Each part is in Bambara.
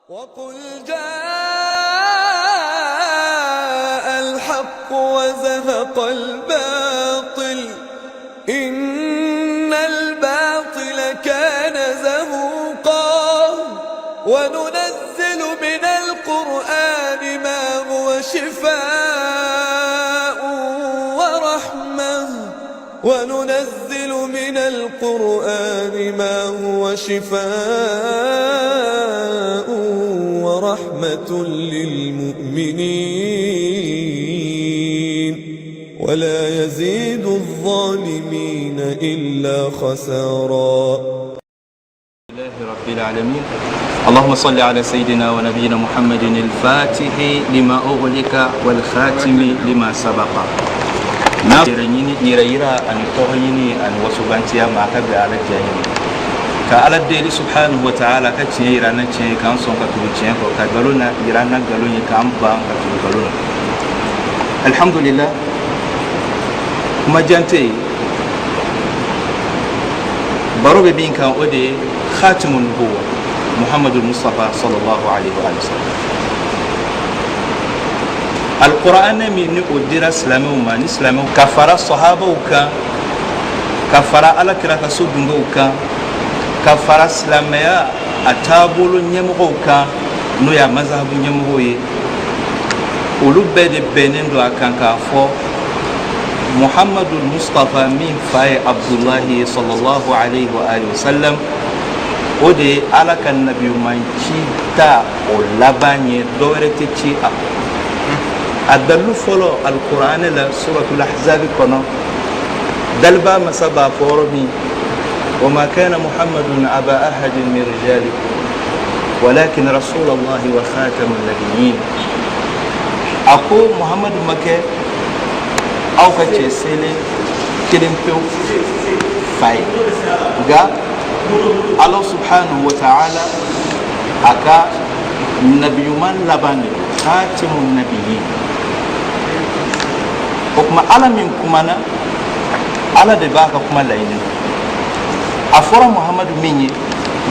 وقل جاء الحق وزهق الباطل إن الباطل كان زهوقا. وننزل من القرآن ما هو شفاء ورحمة وننزل من القرآن ما هو شفاء ورحمة للمؤمنين ولا يزيد الظالمين إلا خسارا. لله رب العالمين، اللهم صل على سيدنا ونبينا محمد الفاتح لما أغلق والخاتم لما سبق. Na yɛrɛ ɲini, yɛrɛ yira ani tɔgɔ ɲini ani wasobantiya ma, a ka bɛn Ala diya ɲini ka Ala deli subhanahu wa ta'ala ka tiɲɛ yira na tiɲɛ ye, k'an sɔn ka tugu tiɲɛ kɔ, ka nkalon na yira na nkalon ye, k'an ban ka tugu nkalon na. Alhamdulillah, kuma jan tɛ yen. Baro bɛ min kan, o de ye khatimun nubuwa, Muhammadu Mustafa sallallahu alaihi wa sallam. Alqur'anɛ min ni o dira silamɛw ma, ni silamɛw ka fara sahabaw kan, ka fara Ala kira ka so dungew kan, ka fara silamɛya a taabolo ɲɛmɔgɔw kan, n'o y'a mazahabu ɲɛmɔgɔw ye, olu bɛɛ de bɛnnen don a kan k'a fɔ Muhammadu Mustafa min fa ye Abdulahi ye sallallahu alaihi wa alihi wa sallam, o de ye Ala ka nabiɲuman ci ta o laban ye, dɔwɛrɛ tɛ ci a kɔ. A dalilu fɔlɔ, alikuranɛ la, suratul ahzabi kɔnɔ, daliba masa b'a fɔ yɔrɔ min: وما كان محمد أبا أحد من رجالكم ولكن رسول الله وخاتم النبيين. A ko Muhammadu ma kɛ aw ka cɛ selen kelen pewu fa ye, nka Ala subhanahu wa ta'ala a ka nabiɲuman laban de don, khatimun nabiyyin. O tuma, Ala min kumana, Ala de b'a ka kuma laɲini. A fɔra Muhamadu min ye,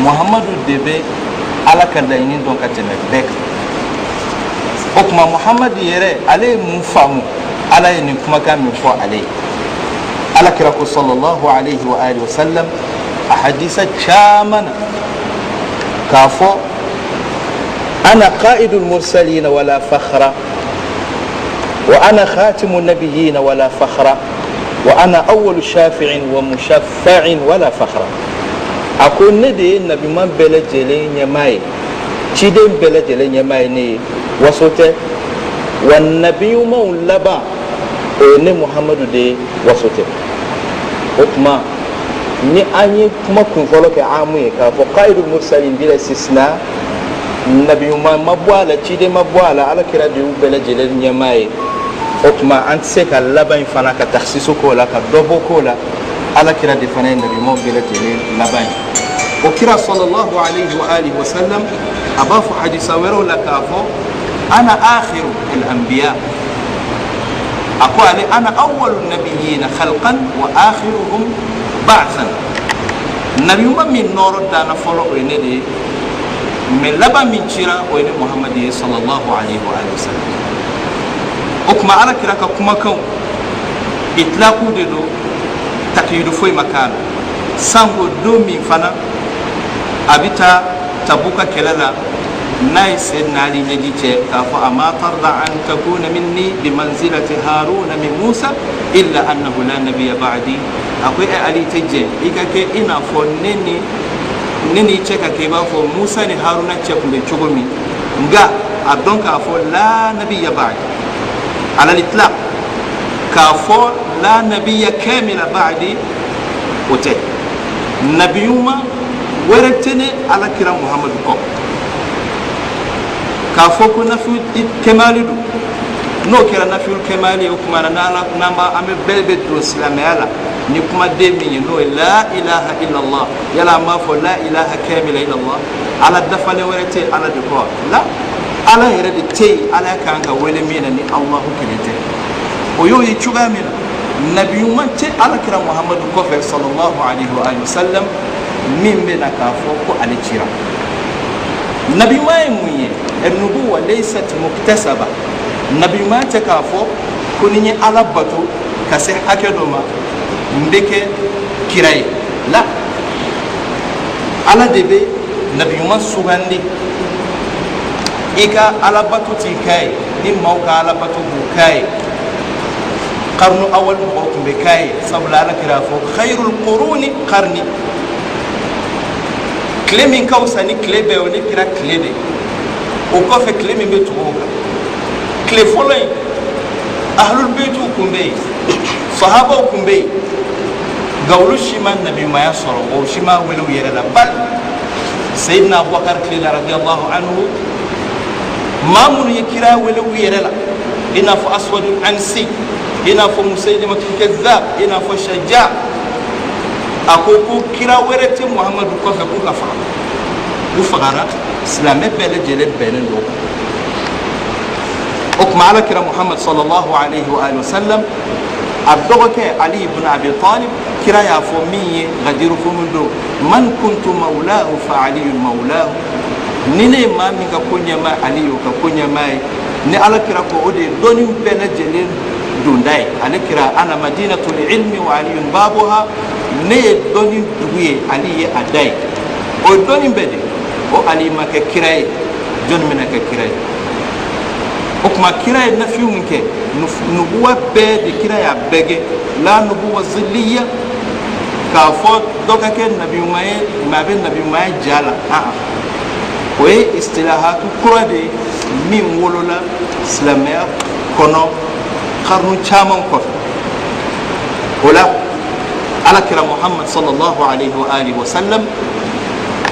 Muhamadu de bɛ Ala ka laɲini dɔn ka tɛmɛ bɛɛ kan. O tuma, Muhamadu yɛrɛ, ale ye mun faamu? Ala ye nin kumakan min fɔ ale ye, Ala kira ko sallallahu alaihi wa alihi wa sallam a hadisa caman na k'a fɔ: أنا قائد المرسلين ولا فخر، وأنا خاتم النبيين ولا فخر، وأنا أول شافع ومشفع ولا فخر. A ko ne de ye nabiman bɛɛ lajɛlen ɲɛmaa ye, ciden bɛɛ lajɛlen ɲɛmaa ye ne ye, waso tɛ wa. Nabiɲumanw laban, o ye ne Muhamadu de ye, waso tɛ. O tuma, ni an ye kuma kunfɔlɔ kɛ amu ye k'a fɔ qaidul mursalin bila istisna, nabiɲuman ma bɔ a la, ciden ma bɔ a la, Ala kira de y'u bɛɛ lajɛlen ɲɛmaa ye. O tuma, an tɛ se ka laban in fana ka takhsisu k'o la, ka dɔ bɔ k'o la. Ala kira de fana ye nabiɲumanw bɛɛ lajɛlen laban ye. O kira sallallahu alayhi wa alihi wa sallam, a b'a fɔ hadisa wɛrɛw la k'a fɔ: أنا آخر الأنبياء. A ko ale: أنا أول النبيين خلقا وآخرهم بعثا. Nabiɲuman min nɔrɔ danna fɔlɔ, o ye ne de ye, mais laban min cira, o ye ne Muhamadu ye sallallahu alayhi wa alihi wa sallam. O tuma, Ala kira ka kumakanw itlaku de don, takiyidu foyi ma k'a la. Sanko don min fana a bɛ taa Tabuka kɛlɛ la, n'a ye Seydina Ali ɲɛji cɛ k'a fɔ: أما ترضى أن تكون مني بمنزلة هارون من موسى إلا أنه لا نبي بعدي. A ko: e Ali, tɛ jɛ i ka kɛ i n'a fɔ ne ni cɛ ka kɛ i b'a fɔ Musa ni Haruna cɛ tun bɛ cogo min, nka a dɔn k'a fɔ لا نبي بعدي على الإطلاق. K'a fɔ لا نبي كامل بعدي, o tɛ. Nabiɲuman wɛrɛ tɛ ne Ala kira Muhamadu kɔ. K'a fɔ ko nafiyu kɛmali don, n'o kɛra nafiyu kɛmali ye, o tuma na n'an b'a an bɛ bɛɛ bɛ don silamɛya la ni kumaden min ye, n'o ye لا إله إلا الله. Yala an b'a fɔ لا إله كامل إلا الله, Ala dafalen wɛrɛ tɛ Ala de kɔ la, Ala yɛrɛ de tɛ yen Ala kan ka wele min na ni Alahu kelen tɛ. O y'o ye cogoya min na, nabiɲuman tɛ Ala kira Muhamadu kɔfɛ sallallahu alaihi wa sallam min bɛ na k'a fɔ ko ale cira. Nabiɲumanya ye mun ye? Nubuwa laysat muktasaba. Nabiɲumanya tɛ k'a fɔ ko ni n ye Ala bato ka se hakɛ dɔ ma n bɛ kɛ kira ye. La, Ala de bɛ nabiɲuman sugandi. I ka alabato t'i k'a ye, ni maaw ka alabato b'u k'a ye. Karnu awal mɔgɔw tun bɛ k'a ye, sabula Ala kira fɔ khayrul quruni qarni, tile min ka fisa ni tile bɛɛ o ne kira tile de. O kɔfɛ tile min bɛ tugu o kan, tile fɔlɔ in ahlul beytiw tun bɛ yen, sahabaw tun bɛ yen, nka olu si ma nabiɲumanya sɔrɔ, o si ma wele u yɛrɛ la. Bal Seyidina Abubakar tile la radiyallahu anhu, maa minnu ye kira wele u yɛrɛ la, i n'a fɔ Aswadul Ansi, i n'a fɔ Musaylimatul Kazzab, i n'a fɔ Shaja, a ko ko kira wɛrɛ tɛ Muhamadu kɔfɛ, k'u ka faga. U fagara, silamɛ bɛɛ lajɛlen bɛnnen don. O tuma Ala kira Muhamad sallallahu alaihi wa alihi wa sallam, a dɔgɔkɛ Ali ibn Abi Talib, kira y'a fɔ min ye Gadiru Humu don, man kuntu mawlahu fa Aliyun mawlahu, ni ne ye maa min ka ko ɲɛmaa, Ali y'o ka ko ɲɛmaa ye. Ni Ala kira ko o de ye dɔnni bɛɛ lajɛlen donda ye. Ale kira ana madinatul ilmi wa Aliyun babuha, ne ye dɔnni dugu ye, Ali ye a da ye. O ye dɔnni bɛɛ de. O Ali ma kɛ kira ye, jɔnni bɛna kɛ kira ye? O tuma kira ye nafiyu min kɛ, nubuwa bɛɛ de kira y'a bɛɛ kɛ. La nubuwa zilliya, k'a fɔ dɔ ka kɛ nabiɲuman ye mɛ a bɛ nabiɲumanya ja la, o ye istilahatu kura de ye min wolola silamɛya kɔnɔ karnu caman kɔfɛ. O la Ala kira Muhammad sallallahu alaihi wa alihi wa sallam,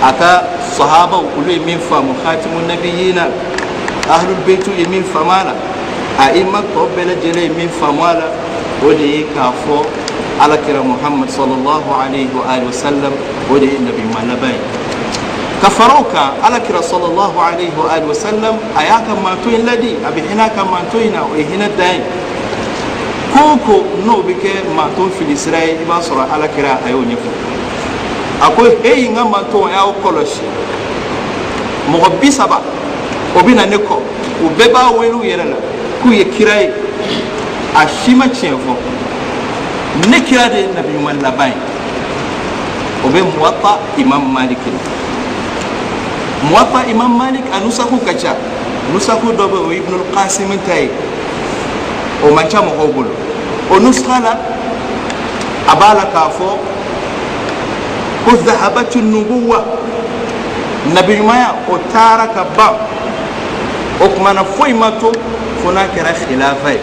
a ka sahabaw olu ye min faamu khatimu nabiyina, ahlul beitu ye min faamu a la, a ima tɔ bɛɛ lajɛlen ye min faamu a la, o de ye k'a fɔ Ala kira Muhammad sallallahu alaihi wa alihi wa sallam, o de ye nabiɲuman laban ye. Ka fara o kan, Ala kira sallallahu alaihi wa alihi wa sallam, a y'a ka manto in ladi, a bɛ hinɛ a ka manto in na, o ye hinɛ dan ye. Ko o ko n'o bɛ kɛ manto fili sira ye, i b'a sɔrɔ Ala kira a y'o ɲɛfɔ. A ko heyi, n ka manto, a y'aw kɔlɔsi, mɔgɔ 30 o bɛ na ne kɔ, u bɛɛ b'a wele u yɛrɛ la k'u ye kira ye, a si ma tiɲɛ fɔ, ne kira de ye nabi ɲuman laban ye. O bɛ Muwatta Imam Malik la. Muwatta Imam Malik a nusaku ka ca. Nusaku dɔ bɛ o Ibnul Qasim ta ye, o man ca mɔgɔw bolo. O nuska la, a b'a la k'a fɔ ko zahabatu nubuwa, nabi ɲumanya o taara ka ban. O tuma na foyi ma to fo n'a kɛra khilafa ye.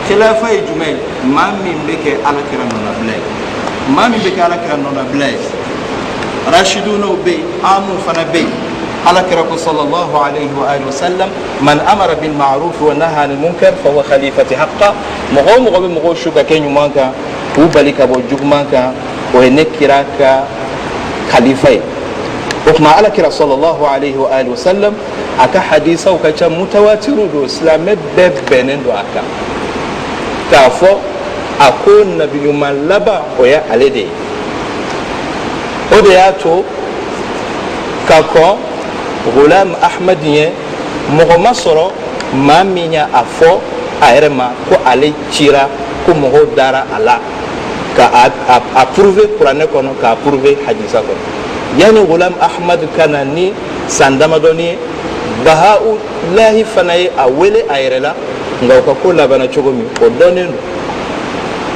Khilafa ye jumɛn ye? Maa min bɛ kɛ Ala kira nɔnabila ye, maa min bɛ kɛ Ala kira nɔnabila ye. Rashidunaw bɛ yen, amuw fana bɛ yen. Ala kira ko sallallahu alayhi wa alihi wa sallam, man amara bil ma'ruf wa naha anil munkar fa huwa khalifati haqqa. Mɔgɔ o mɔgɔ bɛ mɔgɔw su ka kɛ ɲuman kan, k'u bali ka bɔ juguman kan, o ye ne kira ka khalifa ye. O tuma Ala kira sallallahu alayhi wa alihi wa sallam, a ka hadisaw ka ca, mutawatiru don, silamɛ bɛɛ bɛnnen don a kan k'a fɔ a ko nabi ɲuman laban o ye ale de ye. O de y'a to ka kɔn Gulam Ahmad ye, mɔgɔ ma sɔrɔ maa min y'a fɔ a yɛrɛ ma ko ale cira, ko mɔgɔw dara a la ka a prouver kuranɛ kɔnɔ, k'a prouver hadisa kɔnɔ. Yanni Gulam Ahmad ka na ni san damadɔni ye, Bahaulahi fana ye a wele a yɛrɛ la, nka o ka ko labanna cogo min, o dɔnnen don.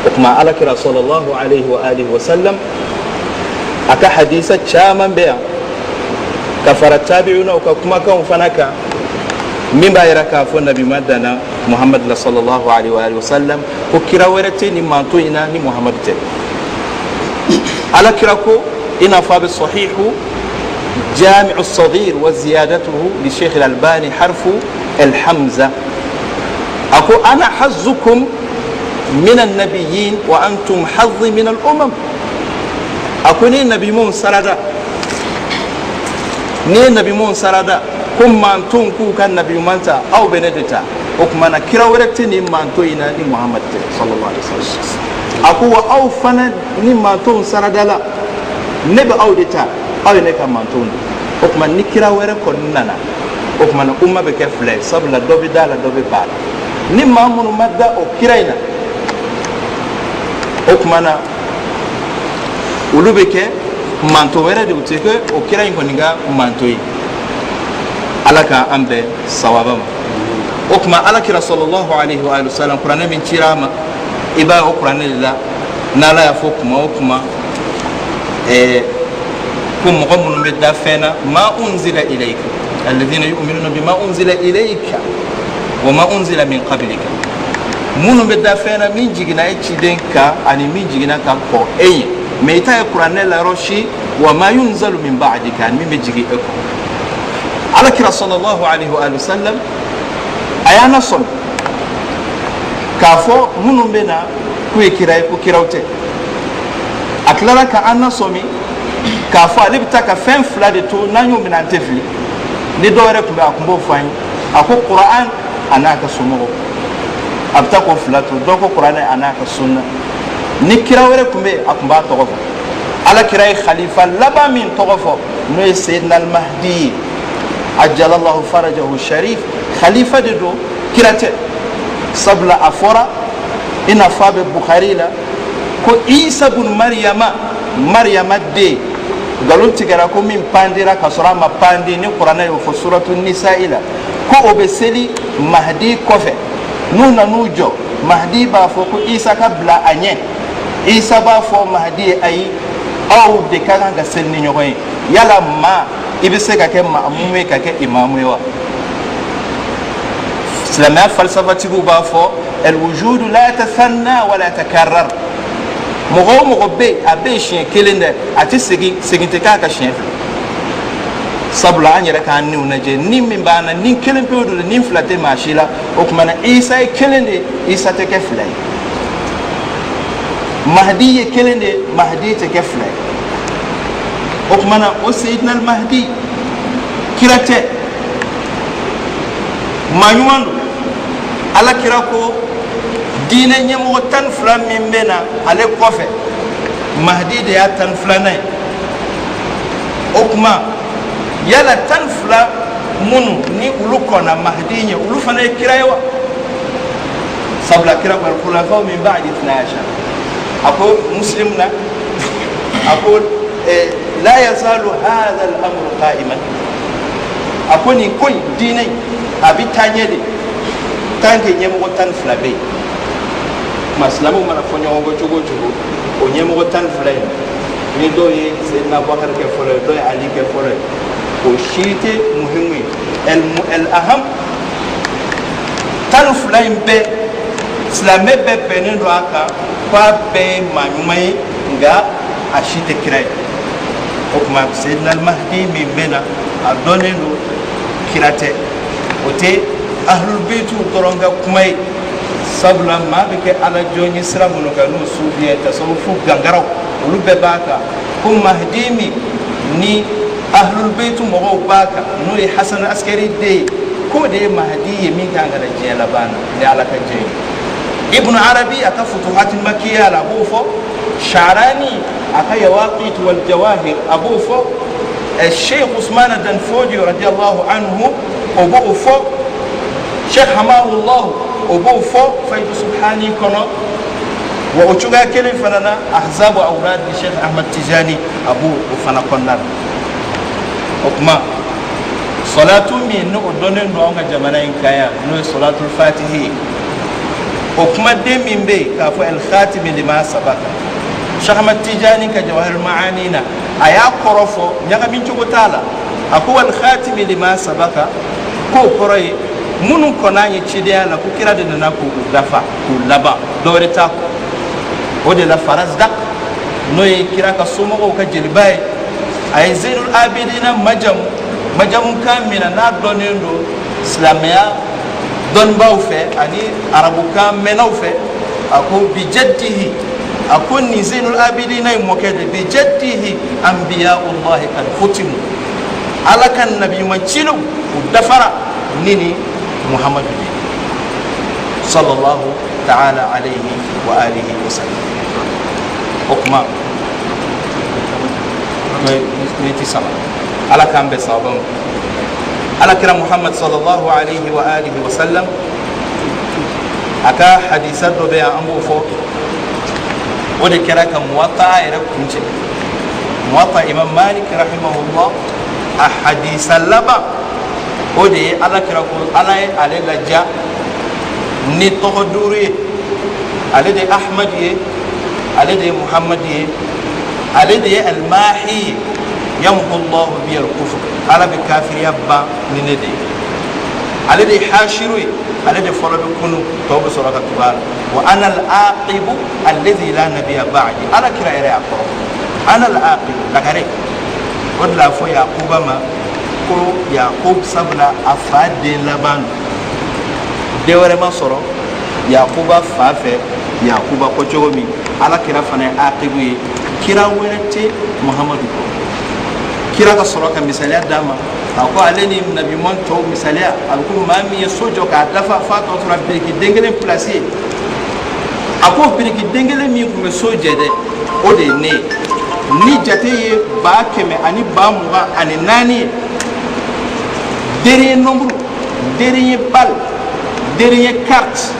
O tuma Ala kira sallallahu alayhi wa alihi wa sallam, a ka hadisa caman bɛ yan ka fara tabi'unaw ka kumakanw fana kan min b'a yira k'a fɔ nabi ma danna Muhammad la sallallahu alayhi wa alihi wa sallam, ko kira wɛrɛ tɛ nin manto in na ni Muhammad tɛ. Ala kira ko, i n'a fɔ a bɛ sahihu jami'u saghir wa ziyadatuhu li Sheikh al-Albani harfu al-hamza, a ko ana hazzukum min an-nabiyyin wa antum hazzi min al-umam. A ko ni nabi mun sarada, ni ye nabi mun sarada, ko manton k'u ka nabi ɲuman ta, aw bɛ ne de ta. O tuma na kira wɛrɛ tɛ nin manto in na ni Muhammad tɛ sallallahu alaihi wasallam. A ko wa aw fana ni mantonw sarada la, ne bɛ aw de ta, aw ye ne ka mantonw de. O tuma ni kira wɛrɛ kɔni nana, o tuma na umma bɛ kɛ fila ye, sabula dɔ bɛ da la, dɔ bɛ ban a la. Ni maa minnu ma da o kira in na, o tuma na olu bɛ kɛ manto wɛrɛ de, u tɛ kɛ o kira in kɔni ka manto ye. Ala ka an bɛn sawaba ma. O tuma ala kira sallallahu alaihi wa sallam, kuranɛ min cira a ma, i b'a ye o kuranɛ de la, n'ala y'a fɔ kuma o kuma ko mɔgɔ minnu bɛ da fɛn na, ma unzila ilayka, alladhina yu'minuna bima unzila ilayka wa ma unzila min qablika, minnu bɛ da fɛn na min jiginna e ciden kan ani min jiginna ka kɔn e ɲɛ. Mais i t'a ye kuranɛ la yɔrɔ si wa ma yunzalu min ba'dika, ani min bɛ jigin e kɔ. Ala kira sallallahu alaihi wa sallam a y'an nasɔmi k'a fɔ minnu bɛ na k'u ye kira ye, ko kiraw tɛ. A tilara ka an nasɔmi k'a fɔ ale bɛ taa ka fɛn fila de to, n'an y'o minɛ an tɛ fili. Ni dɔw yɛrɛ tun bɛ, a tun b'o fɔ an ye. A ko kuran a n'a ka somɔgɔw, a bɛ taa k'o fila to. Dɔw ko kuranɛ a n'a ka sunna. Ni kira wɛrɛ tun bɛ yen, a tun b'a tɔgɔ fɔ. Ala kira ye khalifa laban min tɔgɔ fɔ, n'o ye seyidina alimahdi ye, ajalallahu farajahu sharif, khalifa de don, kira tɛ. Sabula a fɔra, i n'a fɔ a bɛ Bukhari la, ko Isa bun Mariyama, Mariyama den, nkalon tigɛra ko min pandira ka sɔrɔ a ma pandi, ni kuranɛ y'o fɔ suratu nisa'i la, ko o bɛ seli Mahdi kɔfɛ. N'u nan'u jɔ, Mahdi b'a fɔ ko Isa ka bila a ɲɛ. Isa b'a fɔ Mahdi ye: ayi, aw de ka kan ka seli ni ɲɔgɔn ye. Yala maa i bɛ se ka kɛ maamumu ye ka kɛ imamu ye wa? Silamɛya falsafatigiw b'a fɔ alwujudu la yatathanna wala yatakarrar. Mɔgɔ o mɔgɔ bɛ yen, a bɛ yen siɲɛ kelen dɛ, a tɛ segin, segin tɛ k'a ka siɲɛ fila. Sabula an yɛrɛ k'an niw lajɛ, ni min b'an na, ni kelen pewu don, ni fila tɛ maa si la. O tuma na Isa ye kelen de ye, Isa tɛ kɛ fila ye. Mahdi ye kelen de ye, Mahdi tɛ kɛ fila ye. O tuma na o Seyidina Mahdi kira tɛ, maa ɲuman don. Ala kira ko diinɛ ɲɛmɔgɔ 12 min bɛ na ale kɔfɛ, Mahdi de y'a 12nan ye. O tuma yala 12 minnu ni olu kɔnna Mahdi ɲɛ, olu fana ye kira ye wa? Sabula kira ko khulafaw min ba'di ithna ashar, a ko Muslim na, a ko la yazalu hadha al-amru qa'iman, a ko nin ko in, diinɛ in, a bɛ taa ɲɛ de tant que ɲɛmɔgɔ 12 bɛ yen. Tuma silamɛw mana fɔ ɲɔgɔn kɔ cogo o cogo, o ɲɛmɔgɔ 12 in, ni dɔw ye Seyidina Abubakar kɛ fɔlɔ ye, dɔw ye Ali kɛ fɔlɔ ye, o si tɛ muhimu ye. El aham, 12 in bɛɛ, silamɛ bɛɛ bɛnnen don a kan k'a bɛɛ ye maa ɲuman ye, nka a si tɛ kira ye. O tuma Seyidina Mahdi min bɛ na, a dɔnnen don kira tɛ. O tɛ ahlulbeyitiw dɔrɔn ka kuma ye, sabula maa bɛ kɛ ala jɔn ye sira minnu kan, n'o sufiya tasawufu gangaraw, olu bɛɛ b'a kan ko Mahdi min ni ahlulbeyiti mɔgɔw b'a kan, n'o ye Hasan Askari den ye, k'o de ye Mahdi ye min kan ka na diɲɛ laban na ni ala ka diɲɛ ye. Ibnu Arabi a ka Futuhati Makiya la, a b'o fɔ. Sharani a ka Yawaqit wal Jawahir, a b'o fɔ. Sheikh Usman Dan Fodio radiyallahu anhu, o b'o fɔ. Sheikh Hamahullah, o b'o fɔ Faidu Subhani kɔnɔ. Wa o cogoya kelen fana na, Ahzabu Awrad ni Sheikh Ahmad Tijani, a b'o o fana kɔnɔna la. O tuma salatu min n'o dɔnnen don an ka jamana in kan yan, n'o ye salatul fatihi ye, o kumaden min bɛ yen k'a fɔ el khatimi lima sabaka, Sheikh Ahmad Tijani ka Jawahirul Ma'ani na, a y'a kɔrɔ fɔ, ɲagami cogo t'a la. A ko wal khatimi lima sabaka, k'o kɔrɔ ye minnu kɔnna ye cidenya la, ko kira de nana k'u dafa, k'u laban, dɔwɛrɛ t'a kɔ. O de la Farazdak, n'o ye kira ka somɔgɔw ka jeliba ye, a ye Zeinul Abidina majamu majamukan min na, n'a dɔnnen don silamɛya dɔnnibaaw fɛ ani arabukan mɛnnaw fɛ, a ko bijaddihi, a ko nin Zeinul Abidina ye mɔkɛ de, bijaddihi anbiyaullahi kad khutimu, ala ka nabi ɲuman cilenw u dafara ni Muhammadu de sallallahu ta'ala alayhi wa alihi wa sallam. O kuma miniti 3. Ala k'an bɛn sawaba ma. Ala kira Muhammad sallallahu alaihi wa alihi wa sallam, a ka hadisa dɔ bɛ yan, an b'o fɔ. O de kɛra ka Muwata yɛrɛ kuncɛ. Muwata Imam Malik rahimahullah, a hadisa laban, o de ye ala kira ko ala ye ale laja ni tɔgɔ duuru ye. Ale de ye Ahmad ye, ale de ye Muhammad ye, ale de ye Almahi ye, yamhu Allahu bi al-kufr, ala bɛ kafiriya ban ni ne de ye. Ale de ye Hashiru ye, ale de fɔlɔ bɛ kunu, tɔw bɛ sɔrɔ ka tugu a la. Wa ana al-aqibu alladhi la nabiyya ba'di. Ala kira yɛrɛ y'a kɔrɔ, ana al-aqibu, lagare. O de la a fɔ Yakuba ma ko Yakub, sabula a fa den laban don, den wɛrɛ ma sɔrɔ Yakuba fa fɛ. Yakuba ko cogo min, ala kira fana ye aqibu ye, kira wɛrɛ tɛ Muhamadu kɔ. Kira ka sɔrɔ ka misaliya d'a ma, a ko ale ni nabiɲuman tɔw misaliya, a bɛ ko maa min ye so jɔ k'a dafa f'a tɔ tora biriki den kelen pilasi ye. A ko biriki den kelen min tun bɛ so jɛ dɛ, o de ye ne ye. Ni jate ye 120000 ani 24 ye, dernier nombre, dernier balle, dernier carte,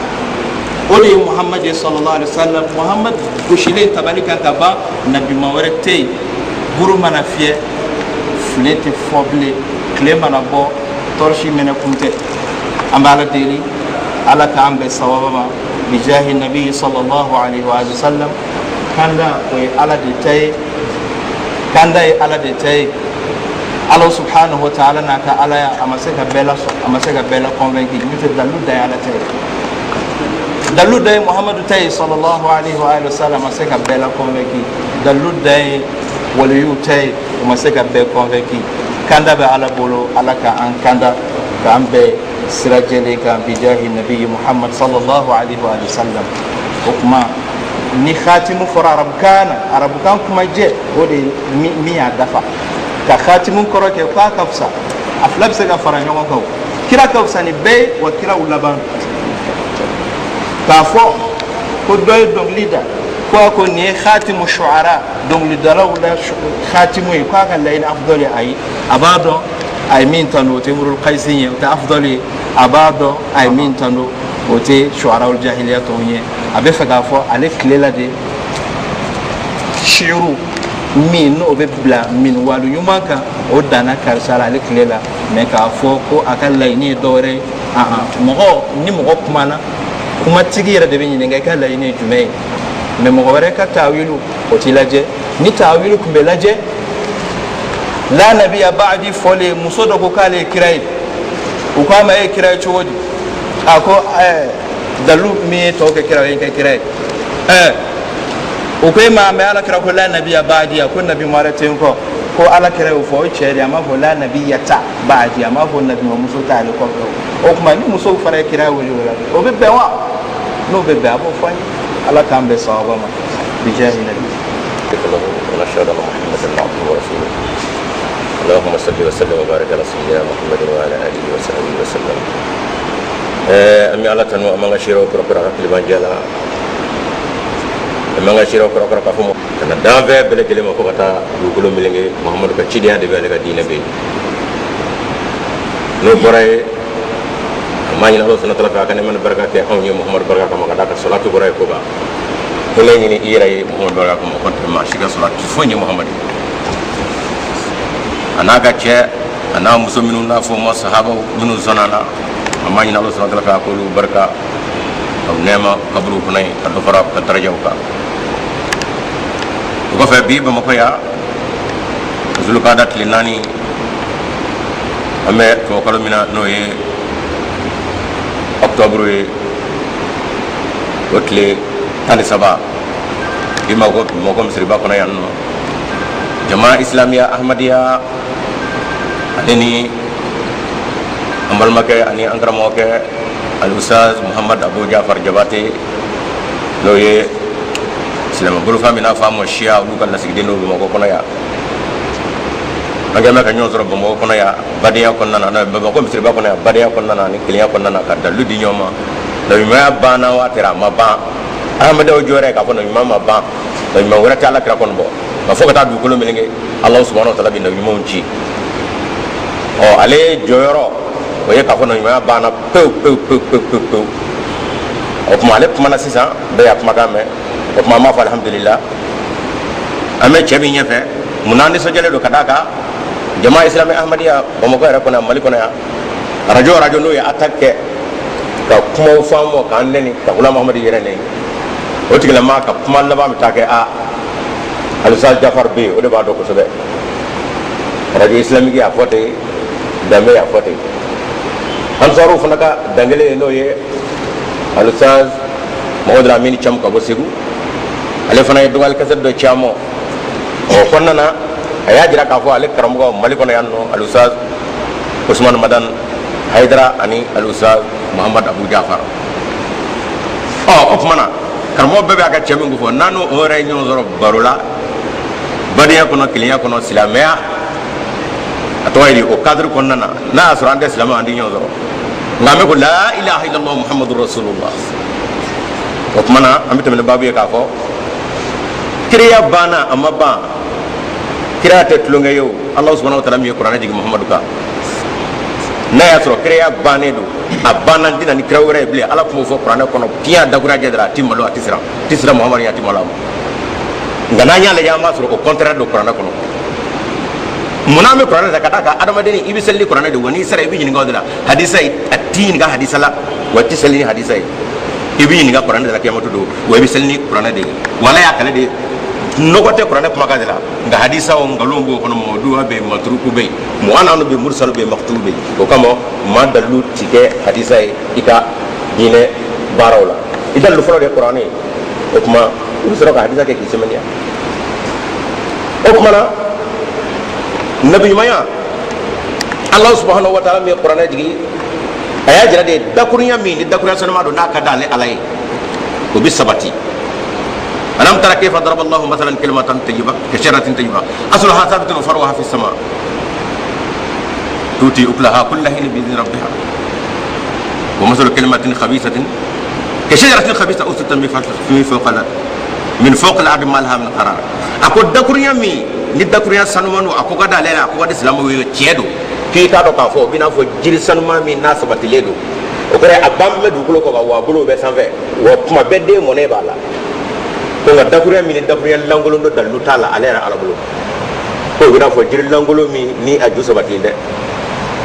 o de ye Muhammad ye sallallahu alaihi wasallam. Muhammad gosilen tabali kan ka ban, nabiɲuman wɛrɛ tɛ yen. Buru mana fiyɛ, file tɛ fɔ bilen. Tile mana bɔ, tɔrɔsi mɛnɛ kun tɛ. An bɛ ala deli, ala k'an bɛn sawaba ma, bijahi nabi sallallahu alaihi wa sallam. Kanda, o ye ala de ta ye. Kanda ye ala de ta ye. Ala subhanahu wa ta'ala n'a ka alaya, a ma se ka bɛɛ lasɔn, a ma se ka bɛɛ la convaincu. N'o tɛ, dalu da ye ala ta ye, dalu da ye Muhamadu ta ye sallallahu alaihi wa sallam, a ma se ka bɛɛ la convaincu. Dalu da ye waliyuw ta ye, o ma se ka bɛɛ convaincu. Kanda bɛ ala bolo. Ala ka an kanda, k'an bɛɛ sira jɛlen kan, bijahi nabi Muhammad sallallahu alaihi wa sallam. O kuma ni khatimu fɔra arabukan na, arabukan kuma jɛ, o de ye min y'a dafa ka khatimu kɔrɔ kɛ k'a ka fisa. A fila bɛ se ka fara ɲɔgɔn kan. O kira ka fisa ni bɛɛ ye, wa kiraw laban. K'a fɔ ko dɔ ye dɔnkili da ko a ko nin ye khatimu shuara, dɔnkilidalaw la khatimu ye, k'a ka laɲini afdɔli. Ayi, a b'a dɔn a ye min tanu, o tɛ Imrul Qaysi ye, o tɛ afdɔli ye. A b'a dɔn a ye min tanu, o tɛ shuara jahiliya tɔw ye. A bɛ fɛ k'a fɔ ale tile la de, shiiru min n'o bɛ bila min walu ɲuman kan, o danna karisa la ale tile la. Mɛ k'a fɔ ko a ka laɲini ye dɔwɛrɛ ye, mɔgɔ ni mɔgɔ kumana, kumatigi yɛrɛ de bɛ ɲininka i ka laɲini ye jumɛn ye. Mɛ mɔgɔ wɛrɛ ka taawilu, o t'i lajɛ. Ni taawilu tun bɛ lajɛ, la nabiya ba'di fɔlen, muso dɔ ko k'ale ye kira ye. U k'a ma, e ye kira ye cogo di? A ko dalu min ye tɔw kɛ kira ye, n kɛ kira ye. O ko e ma mɛ ala kira ko la nabiya ba'di, a ko nabi wɛrɛ tɛ n kɔ. Ko ala kira y'o fɔ, o cɛ de a m'a fɔ la nabiyata ba'di, a m'a fɔ nabi muso t'ale kɔfɛ. O tuma ni musow fana ye kira wele, o la o bɛ bɛn wa? N'o bɛ bɛn, a b'o fɔ an ye. Ala k'an bɛn sawaba ma, bijahi nabi. ونشهد أن محمدا عبده ورسوله. اللهم صل وسلم وبارك على سيدنا محمد وعلى آله وصحبه وسلم. An bɛ ala tanu, an b'an ka seerew kɔrɔkɔrɔ a ka kilibanjɛ la, an b'an ka seerew kɔrɔkɔrɔ k'a fɔ ka na danfɛn bɛɛ lajɛlen ma fo ka taa dugukolo melenge, Muhamadu ka cidenya de bɛ, ale ka diinɛ bɛ yen. N'o bɔra ye, an b'a ɲini Ala subhanahu wa ta'ala fɛ, a ka nɛɛma ni barika kɛ anw ye Muhamadu barika kama. Ka d'a kan salatu bɔra ye koba hinɛ ɲini i yɛrɛ ye Muhamadu barika kama. Kɔntɛ maa si ka salatu foyi ye Muhamadu ye, a n'a ka cɛ, a n'a muso minnu n'a fɔ ma sahabaw minnu sɔnna na. An b'a ɲini Ala subhanahu wa ta'ala fɛ, a k'olu barika ka nɛɛma kaburu kɔnɔ yen, ka dɔ fara ka darajaw kan. O kɔfɛ, bi Bamakɔ yan, zulukada tile 4, an bɛ tubabukalo min na, n'o ye octobre ye, o tile 13, bi Bamakɔ misiriba kɔnɔ yan nɔ, jama islamiya ahmadiya, ale ni an balimakɛ ani an karamɔgɔkɛ Alusaz Muhamad Abu Jafar Jabate, n'o ye silamɛ bolofa min n'a fɔ a ma siya, olu ka lasigiden dɔw Bamakɔ kɔnɔ yan. An kɛn bɛ ka ɲɔgɔn sɔrɔ Bamakɔ kɔnɔ yan badenya kɔnɔna na, Bamakɔ misiriba kɔnɔ yan badenya kɔnɔna na ani kelenya kɔnɔna na, ka dalilu di ɲɔgɔn ma. Nabiɲumanya banna wa tɛrɛ a ma ban? Ahmadaw jɔyɔrɔ ye k'a fɔ nabiɲuman ma ban, nabiɲuman wɛrɛ tɛ ala kira kɔni bɔ nka fo ka taa dugukolo meleke, Alahu subahanahu wa taala bɛ nabiɲumanw ci. Ɔ, ale jɔyɔrɔ o ye k'a fɔ nabiɲumanya banna pewu pewu pewu pewu pewu pewu. O tuma ale kumana sisan, bɛɛ y'a kumakan mɛn. O tuma an b'a fɔ alihamudulila. An bɛ cɛ min ɲɛfɛ, munna an nisɔndiyalen don? Ka d'a kan Jama Islami Ahmadiyya Bamakɔ yɛrɛ kɔnɔ yan, Mali kɔnɔ yan, arajo arajo n'o ye attaque kɛ ka kumaw fɔ an ma, k'an nɛni, ka Gulamu Mahamadu yɛrɛ nɛni, o tigilama ka kuma laban bɛ taa kɛ a Alusaz Jafar bɛ yen, o de b'a dɔn kosɛbɛ. Radio islamique y'a fɔ ten, Danbe y'a fɔ ten, Ansaru fana ka dankelen ye, n'o ye Alusaz Mamadu Lamini Camu ka bɔ Segu, ale fana ye dɔgɔyali kasɛti dɔ ci an ma. O kɔnɔna na, a y'a jira k'a fɔ ale karamɔgɔ Mali kɔnɔ yan nɔ, Alusaz Usman Madan Hayidara ani Alusaz Muhammad Abu Jafar. Ɔ, o tuma na karamɔgɔ bɛɛ bɛ a ka cɛ min ko fɔ, n'an n'o yɛrɛ ye ɲɔgɔn sɔrɔ baro la, badenya kɔnɔ, kelenya kɔnɔ, silamɛya, a tɔgɔ ye di, o cadre kɔnɔna na, n'a y'a sɔrɔ an tɛ silamɛ, an tɛ ɲɔgɔn sɔrɔ, nka an bɛ ko la ilaha illallah muhammadu rasulullah. O tuma na an bɛ tɛmɛ ni baabu ye k'a fɔ kiraya banna, a ma ban. Kiraya tɛ tulonkɛ ye o. Ala subhanahu wa taala min ye kuranɛ jigin Muhammadu kan, n'a y'a sɔrɔ kiraya bannen don, a banna, n tɛna ni kira wɛrɛ ye bilen, Ala tun b'o fɔ kuranɛ kɔnɔ piyan, dakura jɛ dara, a ti malo, a ti siran, a ti siran Muhammadu ɲɛ, a ti malo a ma. Nka n'an y'a lajɛ, an b'a sɔrɔ o contraire don kuranɛ kɔnɔ. Munna an bɛ kuranɛ ta? Ka d'a kan adamaden, i bɛ seli ni kuranɛ de, wa n'i sara i bɛ ɲininka o de la. Hadisa ye, a t'i ɲininka hadisa la, wa i tɛ seli ni hadisa ye. I bɛ ɲininka kuranɛ de la kiyamatu don, wa i bɛ seli ni kuranɛ de ye. Wa Ala y'a kale de, nɔgɔ tɛ kuranɛ kumakan de la. Nka hadisa o, nkalon b'o kɔnɔ, mawuduwa bɛ yen, maturuku bɛ yen, mu'ananu bɛ yen, mursalu bɛ yen, maktubu bɛ yen. O kama maa dalilu ti kɛ hadisa ye i ka diinɛ baaraw la. I dalilu fɔlɔ de ye kuranɛ ye. O tuma i bɛ sɔrɔ ka hadisa kɛ k'i sɛmɛniya. O tuma na nabiɲumanya, Ala subahanahu wa taala min ye kuranɛ jigin, a y'a jira de dakurunya min ni dakurunya sanuma don, n'a ka d'ale Ala ye, o bɛ sabati. Alam tara kayfa daraba Allahu masalan kalimatan tayyiba ka shajaratin tayyiba asluha thabitun wa faruha fi sama tuti ukulaha kulla hin bi idhni rabbiha wa masalu kalimatin khabisatin ka shajaratin khabisa ustutat min fawqa al min fawqa al-ardi ma laha min qarar. A ko dakurunya min ni dakurunya sanuman don, a ko ka d'ale la, a ko ka di silamɛw ye, tiɲɛ don, k'i k'a dɔn k'a fɔ o b'i n'a fɔ jiri sanuman min n'a sabatilen don. O kɔrɔ ye a ban bɛ dugukolo kɔ kan, wa a bolo bɛ sanfɛ, wa tuma bɛɛ den mɔnɛ b'a la. Ko nka dakurunya min ni dakurunya lankolon don, dalilu t'a la ale yɛrɛ Ala bolo, ko o b'i n'a fɔ jiri lankolon min ni a ju sabatilen tɛ,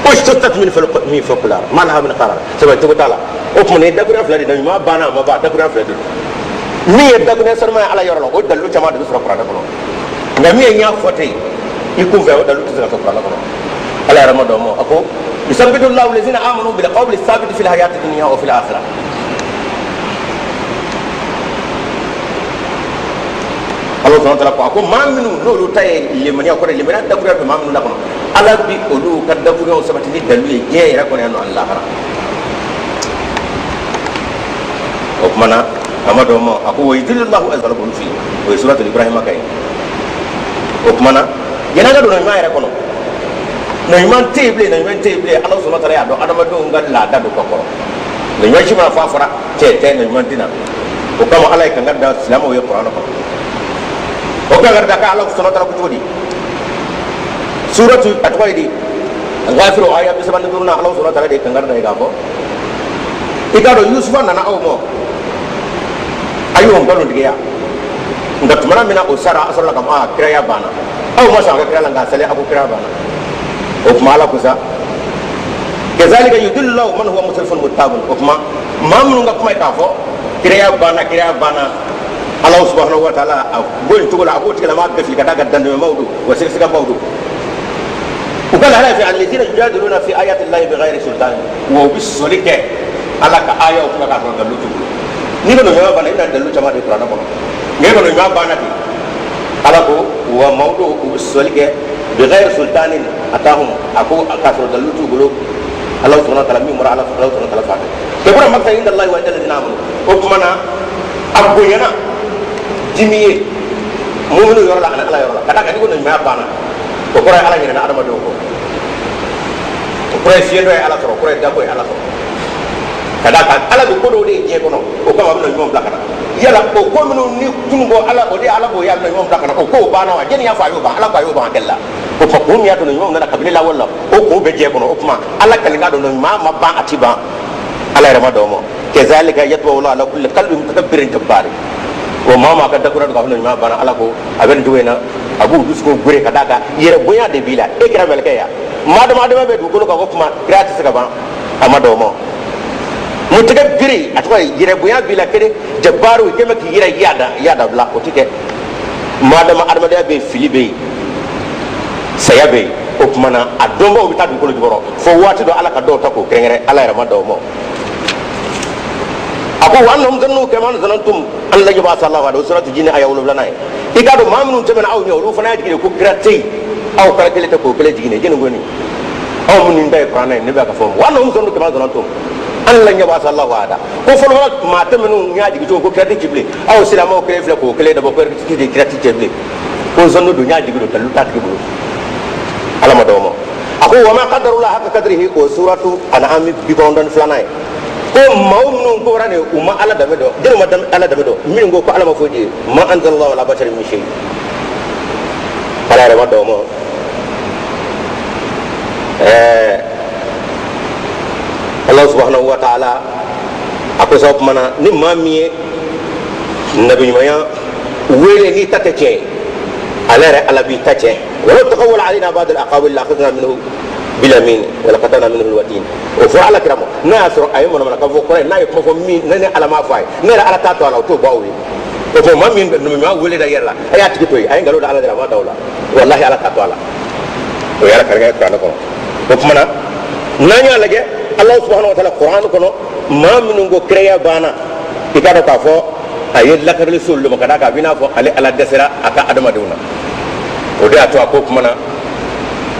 ujtuthat min fawqil ard ma laha min qarar, sabati cogo t'a la. O tuma nin ye dakurunya fila de ye. Ɲuman banna, a ma ban, dakurunya fila de don. Min ye dakurunya sanuma ye Ala yɔrɔ la, o dalilu caman de bɛ sɔrɔ kuranɛ kɔnɔ. Nka min ye n y'a fɔ ten i kun fɛ, o dalilu tɛ se ka sɔrɔ kuranɛ kɔnɔ. Ala yɛrɛ ma dɔn ma, a ko yusabbitu llahu lazina amanu bil qawli sabiti fil hayati dunya wa fil akhirah. Ala subhanahu wa ta'ala ko, a ko maa minnu n'olu ta ye limaniya kɔrɔ, limaniya dakurunya bɛ maa minnu la kɔnɔ, Ala bi olu ka dakurunyaw sabati ni dalilu ye diɲɛ yɛrɛ kɔnɔ yan nɔ ani lahara. O tuma na a ma dɔn ma, a ko wa yudillu llahu azalakum fi, o ye suratul Ibrahima ka ye. O tuma na yan'an ka don nabiɲuman yɛrɛ kɔnɔ, nabiɲuman tɛ yen bilen, nabiɲuman tɛ yen bilen. Ala subhanahu wa ta'ala y'a dɔn adamadenw ka laada don ka kɔrɔ, nabiɲuman si mana fɔ a fɔra cɛ tɛ, nabiɲuman tɛ na. O kama Ala ye kangari da silamɛw ye kuranɛ kɔnɔ. O kangari da ka Ala subhanahu wa ta'ala ko cogo di? Suratu, a tɔgɔ ye di, Ghafir, aya 35 na, Ala subhanahu wa ta'ala de ye kangari da ye k'a fɔ i k'a dɔn Yusufa nana aw ma, a y'o nkalon tigiya. Nka tumana min na o sara, a sɔrɔla ka fɔ aa kiraya banna. Aw ma sɔn a ka kira la, nka a salen a ko kira banna. O tuma Ala ko sa kazalika yudillu llahu man huwa musrifun murtabun. O tuma maa minnu ka kuma ye k'a fɔ kiraya banna, kiraya banna, Ala subhanahu wa ta'ala a bɔ nin cogo la, a k'o tigilama bɛɛ fili ka d'a kan dantɛmɛbaw don wa sɛgɛsɛgɛbaw don. U ka lahala fɛ alladhina yujadiluna fi ayati llahi bighayri sultan, wa u bɛ sɔsɔli kɛ Ala ka ayaw kunna k'a sɔrɔ dalilu t'u bolo. N'i ko ɲuman banna, i bɛna dalilu caman de kuranɛ kɔnɔ. Nka e ko ɲuman banna ten, Ala ko wa maaw don, u bɛ sɔsɔli kɛ bighayri sultanin atahum, a ko k'a sɔrɔ dalilu t'u bolo. Ala subhanahu wa ta'ala min bɔra Ala subhanahu wa ta'ala fan fɛ, kabura maktan inda Allahi wa inda alladhina amanu. O tuma na a bonyana dimi ye muminu yɔrɔ la ani Ala yɔrɔ la, ka d'a kan n'i ko ɲumanya banna, o kɔrɔ ye Ala ɲinɛna adamadenw kɔ, o kɔrɔ ye fiɲɛ dɔ ye Ala sɔrɔ, o kɔrɔ ye dako ye Ala sɔrɔ. Ka d'a kan Ala bɛ ko dɔw de ye diɲɛ kɔnɔ, o kama a bɛ na ɲuman bila ka na. Yala o ko minnu ni kunun ko Ala, o de Ala b'o ye, a bɛ na ɲuman bila ka na, o kow banna wa? Jɛnni y'a fɔ a y'o ban? Ala ko a y'o ban a kɛli la. O tuma kun min y'a to ɲumanw nana kabini lawale la, o kun bɛ diɲɛ kɔnɔ. O tuma Ala kelen k'a dɔn ɲuman ma ban, a ti ban. Ala yɛrɛ ma dɔn ma kazalika yatba'u Allahu ala kulli qalbi mutakabbirin jabbari. O maa maa ka dakura don k'a fɔ ɲuman banna, Ala ko a bɛ nin cogo in na, a b'u dusukun gere ka d'a kan yɛrɛ bonya de b'i la. E kɛra mɛlɛkɛ ye maa dama dama bɛ dugukolo kan, o tuma kira tɛ se ka ban, a ma dɔn o ma. Mutakabbiri, a tɔgɔ ye yɛrɛ bonya b'i la kelen, jabbaru, i kɛmɛ k'i yɛrɛ yada yada bila, o tɛ kɛ. Maa dama adamadenya bɛ yen, fili bɛ yen, saya bɛ yen. O tuma na a dɔnbaw bɛ taa dugukolo jukɔrɔ fo waati dɔ Ala ka dɔw ta k'o kɛrɛnkɛrɛn. Ala yɛrɛ ma dɔn o ma. A ko wa annahum zannu kama zanantum an lan yab'asa Allahu ahada. O suratu jinni aya 7nan ye. I k'a dɔn maa minnu tɛmɛna aw ɲɛ, olu fana y'a jigi de ko kira tɛ yen, aw kɛra kelen tɛ k'o kelen jigin de jɛni ko nin aw minnu ta ye kuranɛ ye, ne bɛ ka fɔ wa annahum zannu kama zanantum an lan yab'asa Allahu ahada. Ko fɔlɔfɔlɔ maa tɛmɛnenw y'a jigi cogo ko kira tɛ ci bilen, aw silamɛw kelen filɛ k'o kelen dabɔ ko kira tɛ ci bilen, ko zannu don, y'a jigi don, dalilu t'a tigi bolo. Ala ma dɔw ma. A ko wa ma qadarullah haqqa qadrihi. O suratu an'am 92nan ye. Ko maaw minnu ko wara nin, u ma Ala danbe dɔn. Jɔnni ma Ala danbe dɔn? Minnu ko ko Ala ma foyi di, ma anzalallahu ala basharin min shay. Ala yɛrɛ ma dɔw ma. Allah subhanahu wa ta'ala a ko sa, o tuma na ni maa min ye nabiɲumanya wele n'i ta tɛ tiɲɛ ye, ale yɛrɛ Ala b'i ta tiɲɛ. Walaw taqawwala alayna ba'd al-aqawil la akhadna minhu bil-yamin wa laqata'na minhu al-watin. O fɔra Ala kira ma, n'a y'a sɔrɔ a ye manamanakan fɔ kɔrɔ ye, n'a ye kuma fɔ min ne ni Ala m'a fɔ a ye, ne yɛrɛ Ala t'a to a la, o t'o bɔ aw ye. O fɔ maa min nabiɲumanya wele da yɛrɛ la, a y'a tigi to yen, a ye nkalon da Ala de la, a ma da o la, walahi Ala t'a to a la. O ye Ala karikan ye kuranɛ kɔnɔ. O tuma na n'an y'a lajɛ Ala subhanahu wa ta'ala kuranɛ kɔnɔ, maa minnu ko kiraya banna, i k'a dɔn k'a fɔ a ye lakarili se olu ma, ka d'a kan a b'i n'a fɔ ale Ala dɛsɛra a ka adamadenw na. O de y'a to a ko kuma na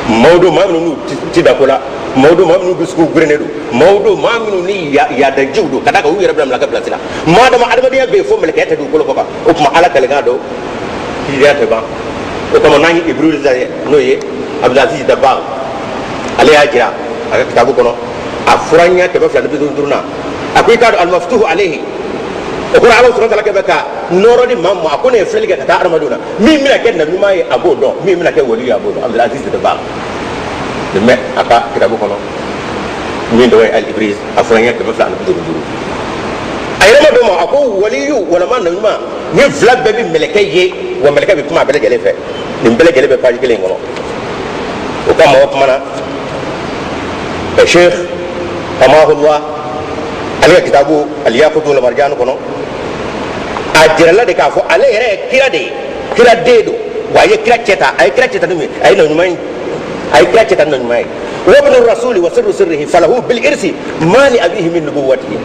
maaw don, maa minnu n'u ti da ko la, maaw don, maa minnu dusukun gerennen don, maaw don, maa minnu ni yaadajiw don, ka d'a kan u yɛrɛ bila mɛlɛkɛ bilasira. Maa dama adamadenya bɛ yen fo mɛlɛkɛya tɛ dugukolo kɔ kan. O tuma Ala kalikan don, kiriya tɛ ban. O kama n'an ye Ibriz lajɛ, n'o ye Abdulaziz Dabagh, ale y'a jira a ka kitabu kɔnɔ, a fura ɲɛ 255 na, a ko i k'a dɔn alimafituhu alayhi, o kɔrɔ Ala subhanahu wa ta'ala kɛ bɛ ka nɔɔrɔ di maa ma. A ko ne ye filɛli kɛ ka taa adamadenw na, min bɛna kɛ nabi ɲuman ye a b'o dɔn, min bɛna kɛ wali ye a b'o dɔn. Abdulaziz Dabagh nin bɛ a ka kitabu kɔnɔ min tɔgɔ ye al Ibriz, a fura ɲɛ 255. A yɛrɛ ma dɔn ma, a ko waliyu walama nabi ɲuman ni fila bɛɛ bɛ mɛlɛkɛ ye, wa mɛlɛkɛ bɛ kuma a bɛɛ lajɛlen fɛ. Nin bɛɛ lajɛlen bɛ page kelen in kɔnɔ. O kama o kuma na Sheikh hamahullah, ale ka kitabu al-Yaqut wal Marjan kɔnɔ, a jirala de k'a fɔ ale yɛrɛ ye kira de ye, kira den don, wa a ye kira cɛ ta, a ye kira cɛ ta ni min ye, a ye na ɲuman ye, a ye kira cɛ ta ni na ɲuman ye. Wa ibnu rasuli wa sirru sirrihi falahu bil irsi ma li abihi min nubuwatihi.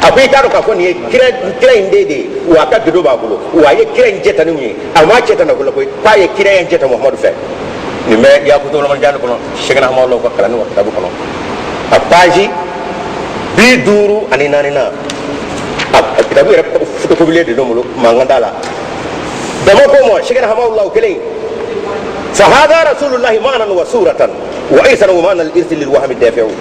A ko i k'a dɔn k'a fɔ nin ye kira, kira in den de ye, wa a ka gindo b'a bolo, wa a ye kira in cɛ ta ni mun ye? A m'a cɛ ta nafolo koyi, k'a ye kira in cɛ ta Muhamadu fɛ. Nin bɛ Yaqut wal Marjan kɔnɔ, Sɛkina Hamawula ka kalanni ka kitabu kɔnɔ, a page 54 na. A kitabu yɛrɛ photocopie de don bolo, mankan t'a la. Dama ko ma Sɛkina Hamawula o kelen fa hada rasulullahi ma'nan wa suratan wa irsan wa ma'na al-irsi lil wahmi dafi'u.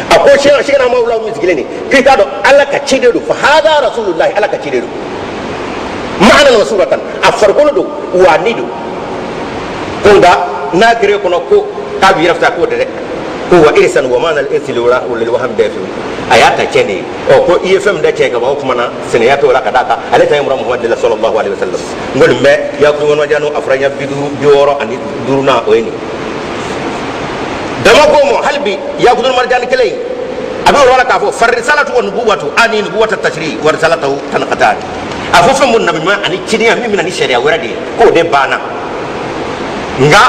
A ko Sɛkina Hamawula min sigilen nin, k'i k'a dɔn Ala ka ciden don. Fa hada rasulullahi, Ala ka ciden don, ma'nan wa suratan, a farikolo don wa ni don. Ko nka n'a kɛra kɔnɔ ko k'a bɛ yɛrɛ fisa, k'o tɛ dɛ, ko wa irsan wa ma'na al-irsi lil wahmi dafi'u, a y'a ta cɛn de ye. Ɔ ko i ye fɛn min da cɛ ka ban, o kuma na sɛnɛya t'o la, ka d'a kan ale ta ye Muhamadu de la sallallahu alaihi wasallam. N kɔni bɛ Yaqut wal Marjan a fura ɲɛ 65 na, o ye nin dama ko ma. Hali bi Yaqut wal Marjan kelen in, a bɛ yɔrɔ la k'a fɔ farisalatu wa nubuwatu ani nubuwata tashri wa risalatu tanqatan. A fɔ fɛn mun nabi ɲuman ani cidenya min bɛna ni sariya wɛrɛ de ye, k'o de banna. Nka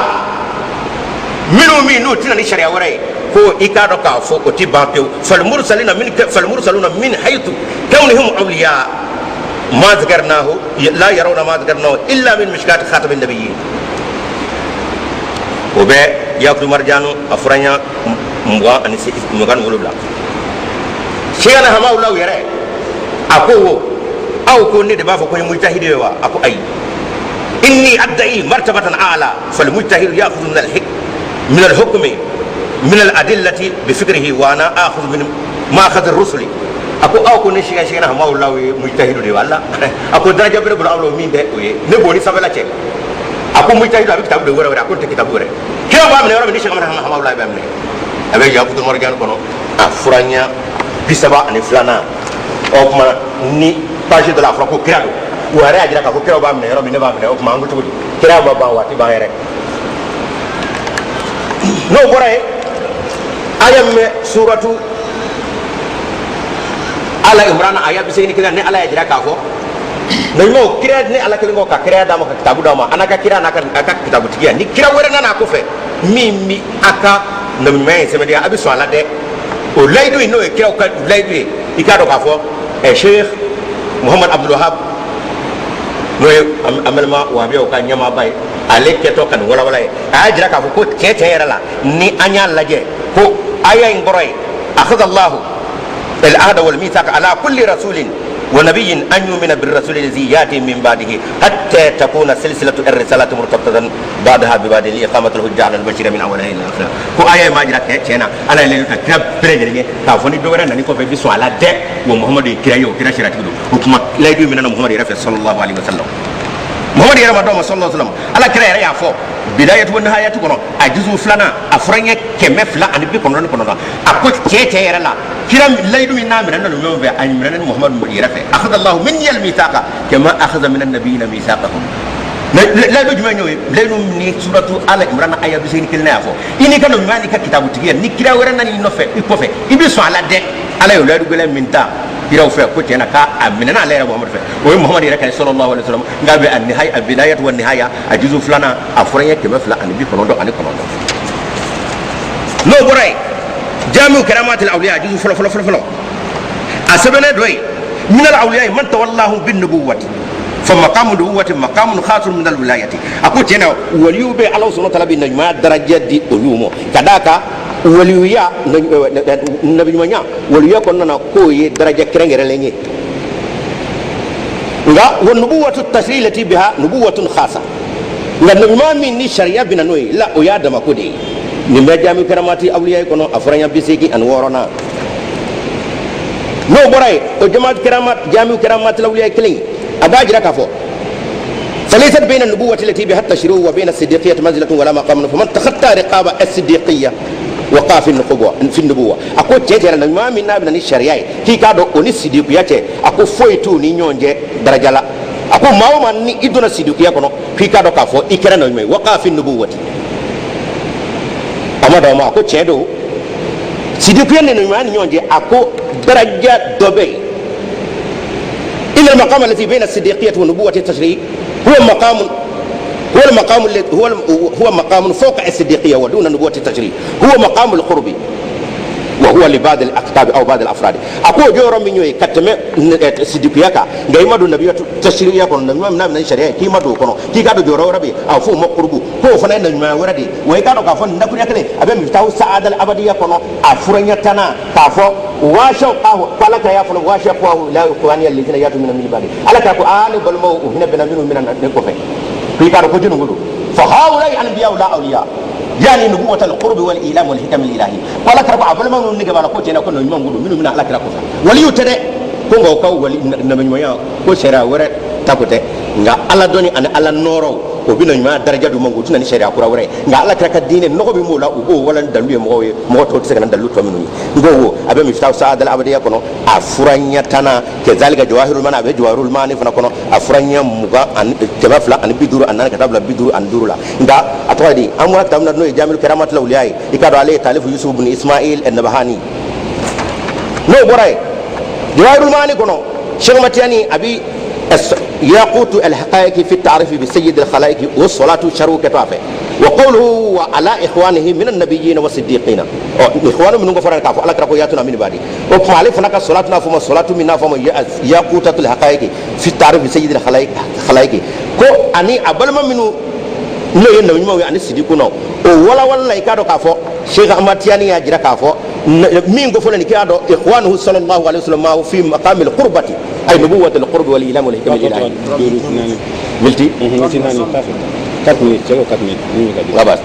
minnu min n'o tɛna ni sariya wɛrɛ ye, ko i k'a dɔn k'a fɔ o ti ban pewu. Falmursalina min falmursaluna min haythu kawnihim awliya ma zakarnahu la yarawna ma zakarnahu illa min mishkat khatamin nabiyyin. O bɛ Yaqut Marjanu a fura ɲɛ 27. Sɛkina Hamawula yɛrɛ a ko wo aw ko ne de b'a fɔ ko n ye mujtahidi ye wa? A ko ayi, inni adda'i martabatan a'la falmujtahidu ya'khudhu min al-hikm min al-hukmi min al-adillati bi fikrihi wa ana akhudhu min ma'khadh ar-rusuli. A ko aw ko ne siga sigana hamawula ye mujtahidu de wala. A ko daraja bɛ ne bolo aw la min tɛ o ye, ne b'o ni sanfɛla cɛ. A ko mujtahidu a bɛ kitabu de wɛrɛ wɛrɛ, a ko n tɛ kitabu wɛrɛ. Kira b'a minɛ yɔrɔ min ni Cheikh Hamawula b'a minɛ, a bɛ Yakutu Marjan kɔnɔ a furaɲɛ 32nan. O tuma ni page dɔ la a fɔra ko kira don, o yɛrɛ y'a jira k'a fɔ kiraw b'a minɛ yɔrɔ min, ne b'a minɛ. O tuma an ko cogo di? Kira ma ban waati b'an yɛrɛ. N'o bɔra yen, aya min bɛ suratu Ala Imran aya 81, ni Ala y'a jira k'a fɔ nabiɲumanw kira ni Ala kelen kɔ ka kiraya d'a ma, ka kitabu d'a ma, a n'a ka kira n'a ka a ka kitabutigiya, ni kira wɛrɛ nana a kɔfɛ min bi a ka nabiɲumanya in sɛmɛntiya, a bɛ sɔn a la dɛ. O layidu in, n'o ye kiraw ka layidu ye, i k'a dɔn k'a fɔ Sheikh Muhammad Abdul Wahab, n'o ye an balima wahabiyaw ka ɲɛmaaba ye, ale kɛtɔ ka nin walawala ye, a y'a jira k'a fɔ ko tiɲɛ tiɲɛ yɛrɛ la, ni an y'a lajɛ ko aya in kɔrɔ ye akhadha Allahu al-ahda wal mithaqa ala kulli rasulin wa nabiyyin an yu'mina bir-rasuli allazi yati min ba'dihi hatta takuna silsilatu ar-risalati murtabitatan ba'daha bi ba'din li iqamati al-hujja 'ala al-bashari min awwaliha ila akhirih. Ko aya in m'a jira tiɲɛ na Ala ye layidu ta kira bɛɛ lajɛlen ye k'a fɔ ni dɔ wɛrɛ nana kɔfɛ i bɛ sɔn a la dɛ, wa Muhamadu ye kira ye, o kira siratigi don. O tuma layidu in minɛna Muhamadu yɛrɛ fɛ sallallahu alaihi wasallam. Muhamadu yɛrɛ ma dɔw ma sallallahu alaihi wasallam. Ala kira yɛrɛ y'a fɔ Bidayatu wa Nihayatu kɔnɔ a juzu filanan a furaɲɛ 299, a ko tiɲɛ tiɲɛ yɛrɛ la kira layidu min n'a minɛna ninnu fɛ, a minɛna ni Muhamadu yɛrɛ fɛ. Akhadha Allahu minni al-mithaqa kama akhadha min an-nabiyina mithaqahum. Layidu jumɛn y'o ye? Layidu ni suratu Ala Imran aya 81 y'a fɔ i n'i ka nabiɲumanya n'i ka kitabutigiya, ni kira wɛrɛ nana i nɔfɛ i kɔfɛ i bɛ sɔn a la dɛ. Ala y'o layidu gɛlɛn min ta kiraw fɛ, ko tiɲɛ na k'a minɛna ale yɛrɛ Muhamadu fɛ, o ye Muhamadu yɛrɛ ka ye sallallahu alaihi wasallam. Nka bɛ a nihaya a bidayatu wa nihaya a juzu filanan a furaɲɛ 299. N'o bɔra yen, Jamiu Karamatil Awliya a juzu fɔlɔ fɔlɔ fɔlɔ fɔlɔ, a sɛbɛnnen dɔ yen minal awliya man tawallahu bin nubuwati fa maqamu nubuwati maqamun khasun min al wilayati. A ko tiɲɛ na waliyu bɛ Ala subhanahu wa ta'ala bɛ nabiɲumanya daraja di olu ma, ka d'a kan waliyuya nabiɲumanya waliyuya kɔnɔna na k'o ye daraja kɛrɛnkɛrɛnlen ye. Nka wa nubuwatu tashri lati biha nubuwatun khasa, nka nabiɲuman min ni sariya bɛ na n'o ye la, o y'a dama ko de ye. Nin bɛ Jami Karamati Awliya kɔnɔ a furaɲɛ 86nan. N'o bɔra yen, o jama karama Jami Karamati Awliya kelen, a b'a jira k'a fɔ فليست بين النبوة التي بها التشريع وبين الصديقية منزلة ولا مقام، فمن تخطى رقاب الصديقية وقع في النبوة في النبوة. A ko cɛ cɛ na ɲuman min n'a bɛ na ni sariya ye, k'i k'a dɔn o ni sidikiya cɛ, a ko foyi t'u ni ɲɔgɔn cɛ daraja la. A ko maa o maa ni i donna sidikiya kɔnɔ, k'i k'a dɔn k'a fɔ i kɛra na ɲuman ye, waqa fi nubuwati. A ma dan o ma, a ko tiɲɛ don, sidikiya ni ɲuman ni ɲɔgɔn cɛ, a ko daraja dɔ bɛ yen. إن المقام الذي بين الصديقية ونبوة التشريع هو مقام هو المقام هو هو مقام فوق الصديقية ودون نبوة التشريع، هو مقام القرب وهو لبعض الأقطاب أو بعض الأفراد. A ko jɔyɔrɔ min y'o ye ka tɛmɛ sidikiya kan, nka i ma don nabiya tashriya kɔnɔ, nabiya min n'a bɛ na ni sariya ye, k'i ma don o kɔnɔ, k'i k'a dɔn jɔyɔrɔ wɛrɛ bɛ yen, a bɛ fɔ o ma kurubu, k'o fana ye nabiɲumanya wɛrɛ de ye. Wa i k'a dɔn k'a fɔ nin dakuruɲɛ kelen a bɛ Miftahu Saadal Abadiya kɔnɔ a furaɲɛ tannan, k'a fɔ waasa ko Ala ka y'a fɔlɔ waasa ko la ikhwani alladhina yatu min ba'di. Ala ka ko aa ne balimaw, u hinɛ bɛna minnu bɛna ne kɔfɛ, k'i k'a dɔn ko jɔnni ko don. Fa haulai anbiya la awliya yani nubuwata alqurbi wal ilam wal hikam al ilahi. Ko Ala kira ko a balima minnu nege b'a la, ko tiɲɛna ko nabiɲuman ko don minnu bɛna Ala kira kɔfɛ, waliyu tɛ dɛ, ko nka o ka wali nabiɲumanya ko sariya wɛrɛ ta ko tɛ, nka Ala dɔnni ani Ala nɔɔrɔw o bɛ na ɲumanya daraja d'u ma, o tɛ na ni sariya kura wɛrɛ ye. Nka Ala kira ka diinɛ nɔgɔ min b'o la, u b'o wala ni dalilu ye mɔgɔw ye, mɔgɔ tɔw tɛ se ka na dalilu tɔ minnu ye. N ko wo a bɛ Miftahu Saadal Abadiya kɔnɔ a furaɲɛ tannan, kazalika Jawahirul Maani, a bɛ Jawahirul Maani fana kɔnɔ a furaɲɛ 254 ka taa bila 55 la. Nka a tɔgɔ ye di, an bɔra kitabu min na n'o ye Jamiul Karamatul Awliya ye, i k'a dɔn ale ye talifu Yusuf bin Ismail Nabahani. N'o bɔra yen, Jawahirul Maani kɔnɔ, Cheikh Matiyani a bi ياقوت الحقائق في التعريف بسيد الخلائق والصلاة شروع كتافة وقوله وعلى إخوانه من النبيين والصديقين إخوانه من غفران كافو على كركو ياتنا من بعدي وكما عليه فنك صلاة فما صلاة منا فما ياقوت الحقائق في التعريف بسيد الخلائق خلائق ko ani a balima minnu n'o ye nabiɲumanw ye ani sidikunnaw, o walawala la, i k'a dɔn k'a fɔ Cheikh Ahmad Tiyani y'a jira k'a fɔ min ko fɔlɔ nin, k'i y'a dɔn ikhwanuhu sallallahu alaihi wasallam fi maqamil qurbati ay nubuwwati al-qurbi wal ilam wal hikam al-ilahi. Miniti miniti naani, 4 minutes, cɛ ko 4 minutes min bɛ ka di. Nka basi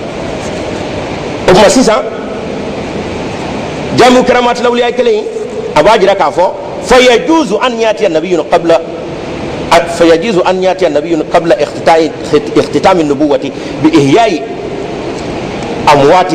o tuma sisan, Jamiu Karamatil Awliya kelen in, a b'a jira k'a fɔ Fayajuzu an yatiya nabiyyun qabla فيجوز أن يأتي النبي قبل اختتام النبوة بإحياء أموات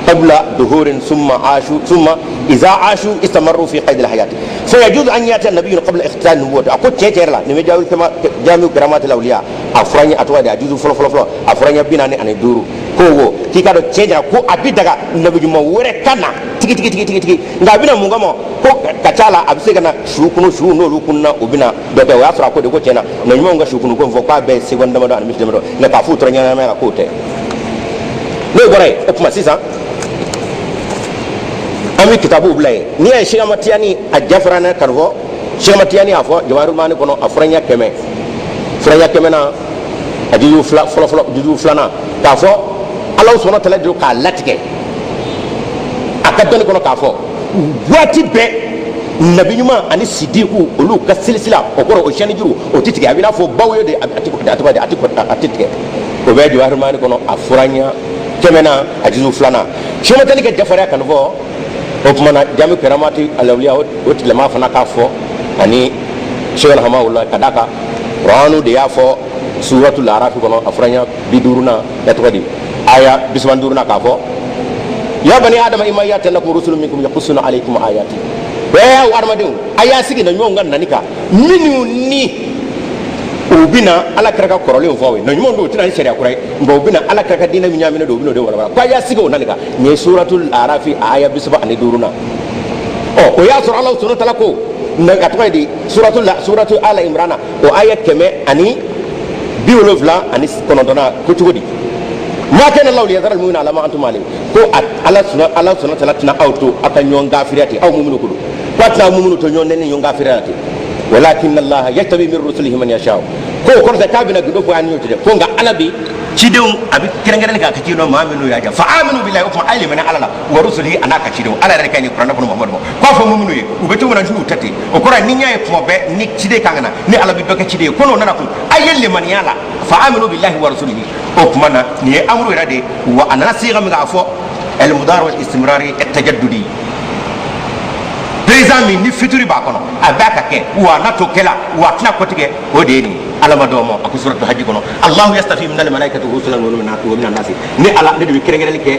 قبل ظهور ثم عاشوا ثم إذا عاشوا استمروا في قيد الحياة. فيجوز أن يأتي النبي قبل اختتام النبوة. أقول تيتير لا نمي جاوي كما جامع كرامات الأولياء أفراني أتوا ده أجوز فلو فلو فلو أفراني بينا أنا دورو كوو كي كادو تيجا كو أبي دعا النبي جمع وركنا tigi tigi tigi tigi tigi nka bina mun kama ko ka ca la a bɛ se ka na su kunu su n'olu kunna u bɛna dɔ kɛ o y'a sɔrɔ a ko de ko tiɲɛna nka ɲumanw ka su kunu ko in fɔ k'a bɛɛ ye seconde damadɔ ani miniti damadɔ nka k'a f'u tora ɲɛnamaya la k'o tɛ. N'o bɔra yen o tuma sisan an bɛ kitabuw bila yen. N'i y'a ye Sɛki Ahmad Tijani a jafara ne kan fɔ Sɛki Ahmad Tijani y'a fɔ Jawahirul Maani kɔnɔ a furaɲɛ kɛmɛ furaɲɛ kɛmɛ na a juzu fila fɔlɔ fɔlɔ juzu filanan k'a fɔ Ala subahana taala de k'a latigɛ a ka dɔnni kɔnɔ k'a fɔ waati bɛɛ nabi ɲuman ani sidiku olu ka silisila o kɔrɔ o siyɛnni juru o tɛ tigɛ a bɛ n'a fɔ baw ye de a tɛ tigɛ o bɛ Jawahirul Maani kɔnɔ a furaɲɛ kɛmɛ na a juzu filanan. Sɛki Ahmad Tijani ka jafariya kan fɔ o tuma na Jami Karamati Alawuliya o tilema fana k'a fɔ ani Sɛki Hamawula ka d'a kan Kuranu de y'a fɔ Suratul Arafi kɔnɔ a furaɲɛ 50 na tɔgɔ di aya 35 k'a fɔ ya bani adama imma ya'tiyannakum rusulun minkum yaqussuna alaykum ayati bɛɛ aw adamadenw a y'a sigi na ɲumanw ka nani kan minnu ni u bɛna ala kira ka kɔrɔlenw fɔ aw ye na ɲumanw don u tɛna ni sariya kura ye nka u bɛna ala kira ka diinɛ min ɲaaminen don u bɛna o de walawala ko a y'a sigi o nani kan nin ye suratul arafi aya 35 na. Ɔ o y'a sɔrɔ ala subahana taala ko a tɔgɔ ye di suratu ala imrana o aya 179 na ko cogo di ma kana Allahu liyadhara al-mu'minina ala ma antum alayhi ko ala subahana taala tɛna aw to aw ka ɲɔgɔn kafiriya ten aw muminu ko don ko a tɛna aw muminu to ɲɔgɔn nɛni ɲɔgɔn kafiriya ten walakin Allah yajtabi min rusulihi man yasha ko o kɔrɔ tɛ k'a bɛna gindo fɔ an ni ɲɔgɔn cɛ ko nka ala bi cidenw a bɛ kɛrɛnkɛrɛnni kɛ a ka cidenw maa minnu y'a ja fa aminu billahi o tuma a ye limaniya ala la wa rusulihi a n'a ka cidenw ala yɛrɛ ka ɲi kuranɛ kɔnɔ Muhamadu ma k'a fɔ muminu ye u bɛ cogo min na n'u tɛ ten o kɔrɔ ye ni n y'a ye tuma bɛɛ ni ciden kan ka na ni ala bɛ dɔ kɛ ciden ye ko n'o nana kun a ye limaniya la fa aminu billahi wa rusulihi o tuma na nin ye amuru yɛrɛ de ye wa a nana siga min k'a fɔ al-mudari wal istimrari at-tajaddudi présent min ni futur b'a kɔnɔ a b'a ka kɛ wa a n'a to kɛla wa a tɛna kɔtigɛ o de ye nin ala ma dɔw ma a ko suratu haji kɔnɔ Allahu yastafi minal malaikati rusulan wa minan nasi ni ala ne de bɛ kɛrɛnkɛrɛnli kɛ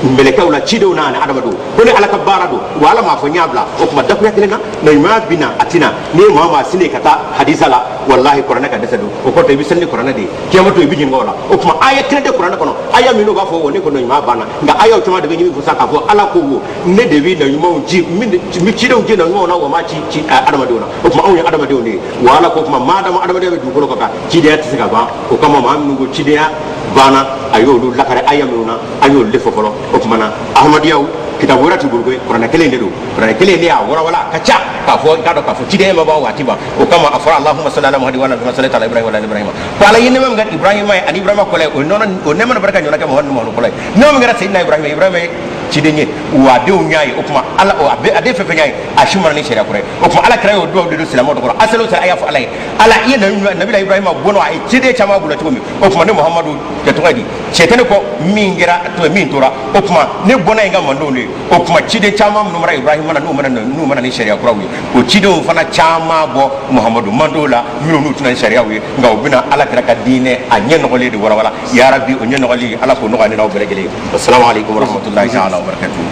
mɛlɛkɛw la cidenw na ani adamadenw ko ni ala ka baara don wa ala m'a fɔ n y'a bila o tuma dakuya kelen na na ɲuman bɛ na a tɛna n'i ye maa maa sini ka taa hadisa la walahi kuranɛ ka dɛsɛ don o kɔrɔ i bɛ seli ni kuranɛ de ye kiyama to i bɛ ɲininka o la o tuma aya kelen tɛ kuranɛ kɔnɔ aya minnu b'a fɔ o ne ko ɲuman banna nka ayaw caman de bɛ ɲini fo sa k'a fɔ ala ko wo ne de bɛ na ɲumanw ci n bɛ cidenw ci na ɲumanw na wa ma ci ci adamadenw na o tuma anw ye adamadenw de ye wa ala ko tuma maadamu adamadenya bɛ dugukolo kan cidenya tɛ se ka ban o kama maa minnu ko cidenya banna a y'olu lakari aya minnu na an y'olu de fɔ fɔlɔ o tuma na ahmadiyaw kitabu wɛrɛ t'u bolo koyi kuranɛ kelen de don kuranɛ kelen de y'a walawala a ka ca k'a fɔ i k'a dɔn k'a fɔ cidenya ma ban waati ban o kama a fɔra Allahumma salli ala Muhammad wa ala kama sallaita ala Ibrahim wa ala Ibrahim ko ala ye nɛɛma min kɛ Ibrahima ye ani Ibrahima kɔlɛ o nɔnɔ o nɛɛma barika ɲɔgɔnna kɛ Muhammad ni Muhammad kɔlɛ nɛɛma min kɛra Seydina Ibrahima Ibrahima ye ciden ye wa a denw y'a ye o tuma ala o a bɛ a den fɛn fɛn y'a ye a si ma na ni sariya kura ye o tuma ala kira y'o duwawu de don silamɛw de kɔrɔ a seli o seli a y'a fɔ ala ye ala i ye nabila Ibrahima bɔnɔ a ye ciden caman bolo cogo min o tuma ne Muhammadu cɛ tɔgɔ ye di cɛ tɛ ne kɔ min kɛra min tora o tuma ne bɔnna in ka mandenw de ye o tuma ciden caman minnu bɔra Ibrahima na n'u ma na ni sariya kuraw ye o cidenw fana caman bɔ Muhammadu mandenw la minnu n'u tɛna ni sariyaw ye nka u bɛna ala kira ka diinɛ a ɲɛ nɔgɔlen de walawala ya rabi o ɲɛ nɔgɔli ala k'o nɔgɔya ne n'aw bɛɛ lajɛlen ye assalamu alaikum warahmatullahi ta'ala wabarakatuh.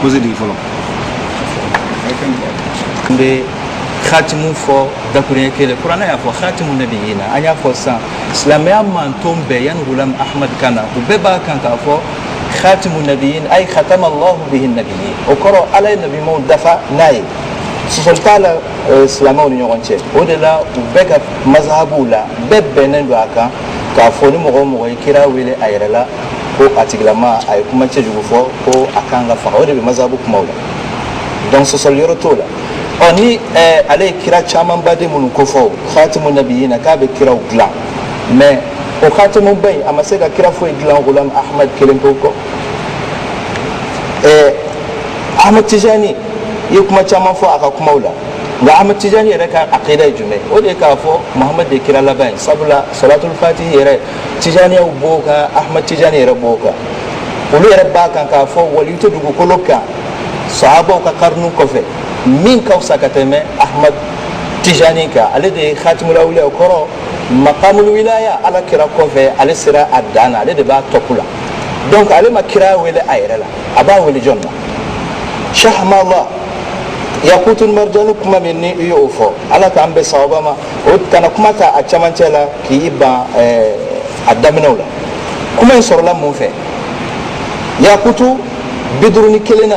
Posé digi fɔlɔ. N bɛ khatimu fɔ dakuruɲɛ kelen kuranɛ y'a fɔ khatimu nabiyina an y'a fɔ sisan silamɛya manton bɛɛ yanni gulam ahmad ka na u bɛɛ b'a kan k'a fɔ khatimu nabiyin ay khatama allahu bihi nabiyin o kɔrɔ ala ye nabimaw dafa n'a ye sɔsɔli t'a la silamɛw ni ɲɔgɔn cɛ o de la u bɛɛ ka mazhabuw la bɛɛ bɛnnen don a kan k'a fɔ ni mɔgɔ o mɔgɔ ye kira wele a yɛrɛ la ko a tigilama a ye kuma cɛjugu fɔ ko a kan ka faga o de bɛ mazhabu kumaw la donc sɔsɔli yɔrɔ t'o la ɔ ni ale ye kira caman baden minnu kofɔ khatimu nabiyina k'a bɛ kiraw dilan mais o khatimu ba in a ma se ka kira foyi dilan gulam ahmad kelen pewu kɔ. Ahmad Tijani ye kuma caman fɔ a ka kumaw la nka Ahmad Tijani yɛrɛ ka akida ye jumɛn o de ye k'a fɔ Muhamad de ye kira laban ye sabula salatul fatihi yɛrɛ Tijaniyaw b'o kan Ahmad Tijani yɛrɛ b'o kan olu yɛrɛ b'a kan k'a fɔ waliyu tɛ dugukolo kan Sahabaw ka karinu kɔfɛ, min ka fisa ka tɛmɛ Ahmad Tijani kan, ale de ye khatimul awliya. O kɔrɔ, maqamul wilaya, Ala kira kɔfɛ, ale sera a dan na, ale de b'a top la. Donc ale ma kira wele a yɛrɛ la, a b'a wele jɔn na? Cheikh Hamala, Yakutul Marjani, kuma min ni i y'o fɔ, Ala k'an bɛn sawaba ma. O kana kuma ta a camancɛ la k'i ban a daminɛw la. Kuma in sɔrɔla mun fɛ? Yakutu 51 na,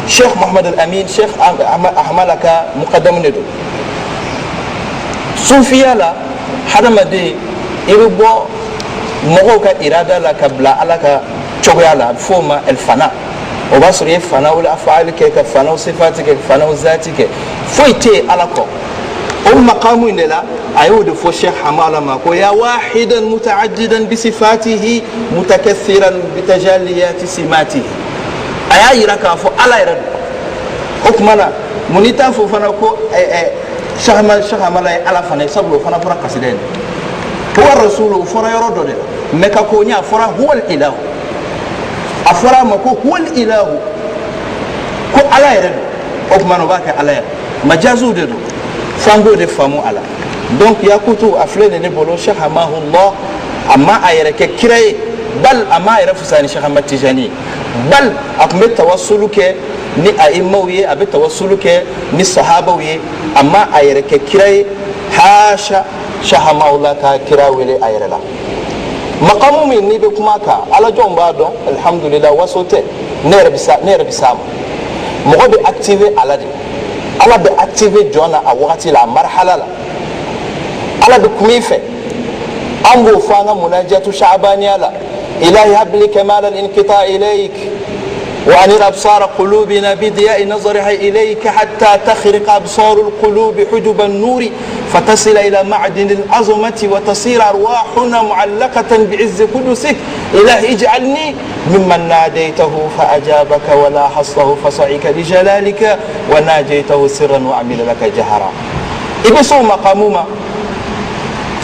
Cheikh Muhammad Al Amin, Cheikh Ahmala ka mukadamu de don. Sufiya la, hadamaden, i bɛ bɔ mɔgɔw ka irada la ka bila Ala ka cogoya la, a bɛ f'o ma elfana. O b'a sɔrɔ i ye fanaw afaali kɛ, ka fanaw sifati kɛ, ka fanaw zati kɛ, foyi tɛ yen Ala kɔ. O makamu in de la, a y'o de fɔ Cheikh Hamala ma ko ya wahidan mutaaddidan bisifatihi mutakathiran bitajaliyati simatihi. A y'a yira k'a fɔ Ala yɛrɛ don. O tuma na, mun n'i t'a fɔ fana ko Cheikh Hamala ye Ala fana ye? Sabula o fana fɔra kasida in na, huwa rasulu, o fɔra yɔrɔ dɔ de la. Mɛ ka ko ɲɛ, a fɔra huwa ilahu, a fɔra a ma ko huwa ilahu, ko Ala yɛrɛ don. O tuma na, o b'a kɛ Ala yɛrɛ majaziw de don, f'an k'o de faamu a la. Donc yakutu a filɛ nin ne bolo. Cheikh Hamahullah, a ma a yɛrɛ kɛ kira ye, bal a ma a yɛrɛ fisaya ni Cheikh Ahmad Tijani ye, bal a tun bɛ tawasulu kɛ ni ayimaw ye, a bɛ tawasulu kɛ ni sahabaw ye. A ma a yɛrɛ kɛ kira ye, haasha. Cheikh Hamahullah ka kira wele a yɛrɛ la, makamu min n'i bɛ kuma kan, Ala jɔnw b'a dɔn, alhamdulillah, waso tɛ. Ne yɛrɛ bɛ sa, ne yɛrɛ bɛ s'a ma. Mɔgɔ bɛ activer ala de, Ala bɛ activer jɔn na a wagati la, a marhala la, Ala bɛ kuma i fɛ. An b'o fɔ an ka munajatu shaabaniya la: ilahi habli kamal al-inqita ilayk وأنر أبصار قلوبنا بضياء نظرها إليك حتى تخرق أبصار القلوب حجب النور فتصل إلى معدن العظمة وتصير أرواحنا معلقة بعز قدسك. إلهي اجعلني ممن ناديته فأجابك ولا حصه فصعك لجلالك وناجيته سرا وعمل لك جهرا. I bɛ s'o makamu ma,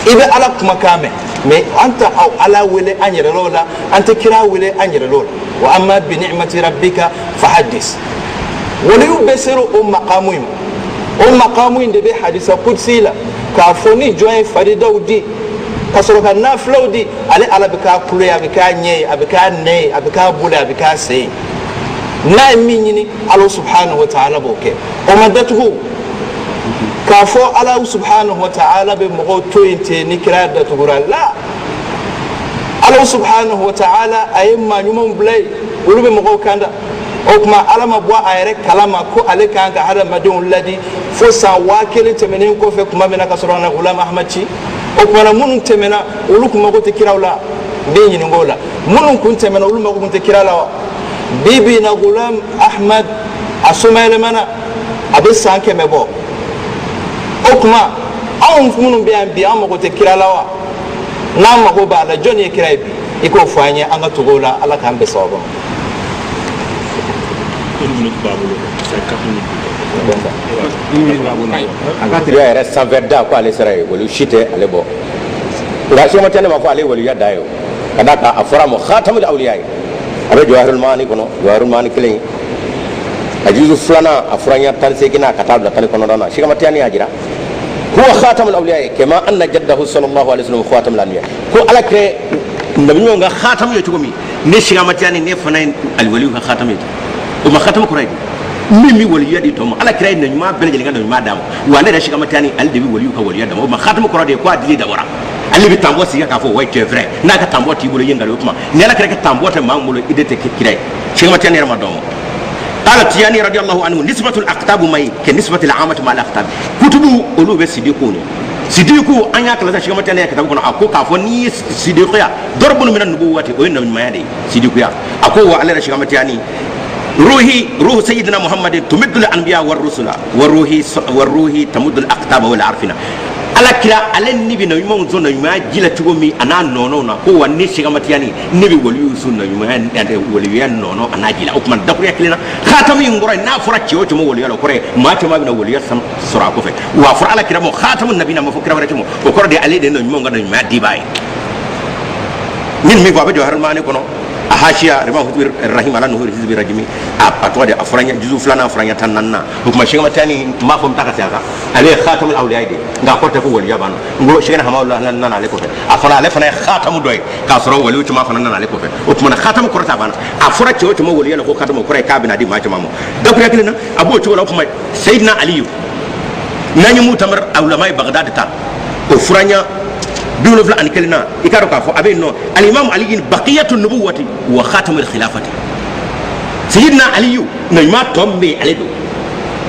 i bɛ Ala kumakan mɛn. Mais an tɛ aw Ala wele an yɛrɛ l'o la, an tɛ kira wele an yɛrɛ l'o la. Wa amma bi ni'mati rabbika fahaddis. Waliyu bɛɛ sera o makamu in ma. O makamu in de bɛ hadisa kudsi la k'a fɔ ni jɔn ye faridaw di ka sɔrɔ ka nafilaw di, ale Ala bɛ k'a kulo ye, a bɛ k'a ɲɛ ye, a bɛ k'a nɛ ye, a bɛ k'a bolo ye, a bɛ k'a sen ye. N'a ye min ɲini, Ala subhanahu wa ta'ala b'o kɛ. O ma datugu k'a fɔ Ala subhanahu wa ta'ala bɛ mɔgɔw to yen ten ni kira datugura la. Ala subhanahu wa ta'ala a ye maa ɲumanw bila yen, olu bɛ mɔgɔw kanda. O tuma, Ala ma bɔ a yɛrɛ kalama ko ale kan ka hadamadenw ladi fo san 1000 tɛmɛnen kɔfɛ, tuma min na ka sɔrɔ na Gulam Ahmad ci. O tuma na, minnu tɛmɛna, olu kun mago tɛ kiraw la? N b'i ɲininka o la. Minnu kun tɛmɛna, olu mago kun tɛ kira la wa? Bi bi in na, Gulam Ahmad a somayɛlɛmana, a bɛ san 100 bɔ. O tuma, anw minnu bɛ yan bi, an mago tɛ kira la wa? N'an mago b'a la, jɔnni ye kira ye bi? I k'o fɔ an ye, an ka tugu o la. Ala k'an bɛn sababu ma. Une minute b'a bolo, c'est 4 minutes. A ka teriya yɛrɛ sanfɛ da ko ale sera ye, waliyu si tɛ ale bɔ. Nka soma tɛ ne ma fɔ ale ye waliya da ye. O ka d'a kan, a fɔra a ma khatamul awliya ye. A bɛ Jawahirul Maani kɔnɔ, Jawahirul Maani kelen, a juzu filanan, a fura ɲɛ 18 ka taa bila 19 na. Sikamatiyani y'a jira huwa khatamul awliya kama anna jaddahu sallallahu alaihi wasallam khatamul anbiya, ko Ala kɛ nabi ɲumanw ka khatamu ye cogo min, ne Sikamatiyani, ne fana ye aliwaliyu ka khatamu ye. O ma khatamu kɔrɔ ye di? Min bɛ waliya di tɔ ma, Ala kira ye naɲuman bɛɛ lajɛlen ka naɲuman d'a ma. Wa ale yɛrɛ Sikamatiyani, ale de bɛ waliyu ka waliya d'a ma. O ma khatamu kɔrɔ de ye ko a dili dabɔra, ale bɛ tanbɔ sigi k'a fɔ wa tu es vrai. N'a ka tanbɔ t'i bolo, i ye nkalon kuma. Ni Ala kira ka tanbɔ tɛ maa min bolo, i de tɛ kira ye. Sikamatiyani yɛrɛ ma dɔn ma. قال التياني رضي الله عنه: نسبة الأقطاب مي كنسبة العامة مع الأقطاب. Kutubu olu bɛ sidiku ni sidiku, an y'a kalan Sikamatiyani kitabu kɔnɔ. A ko k'a fɔ n'i ye sidikuya dɔrɔbunu mina nubuwati, o ye nabiɲumanya de ye, sidikuya. A ko wa ale yɛrɛ Sikamatiyani, روحي روح سيدنا محمد تمد الانبياء والرسل وروحي وروحي تمد الاقطاب والعارفين. Ala kira ale ni bɛ naɲumanw sɔn naɲumanya ji la cogo min a n'a nɔnɔ na, ko wa ne Sikamatiyani, ne bɛ waliyu sɔn naɲumanya, waliyuya nɔnɔ a n'a ji la. O tuma, dakuruya kelen na, khatamu in kɔrɔ ye, n'a fɔra cɛ o cɛ ma waliya la, o kɔrɔ ye maa caman bɛna waliya sɔrɔ a kɔfɛ. Wa a fɔra Ala kira ma khatamu nabina, ma fɔ kira wɛrɛ cɛ ma. O kɔrɔ de, ale de ye naɲumanw ka naɲumanya dibaa ye. Min fɔ, a bɛ Jawahirul Maani kɔnɔ, a hashiya rimahu hizbi rahim ala nuhuri hizbi rajimi a tɔgɔ de a fɔra ɲɛ juzu filanan fɔra ɲɛ 14nan. O tuma Sɛki Tijani n b'a fɔ n bɛ taa ka segin a kan, ale ye khatamul awliya de, nka a kɔrɔ tɛ ko waliya banna. N ko Sɛkina Hamawula nana ale kɔfɛ, a fana ale fana ye khatamu dɔ ye k'a sɔrɔ waliw caman fana nana ale kɔfɛ. O tuma na khatamu kɔrɔ t'a banna. A fɔra cɛ o cɛ ma waliya la ko khatamu, o kɔrɔ ye k'a bɛna di maa caman ma dakuruya kelen na. A b'o cogo la. O tuma Seyidina Aliyu, n'an ye mutamar ulama ye Bagdad ta, o furanya 71 na, i k'a dɔn k'a fɔ a bɛ yen nɔ alimamu aliyin baqiyatu nubuwati wa khatamul khilafati. Seyidina Aliyu na ɲuman tɔ min bɛ yen, ale don.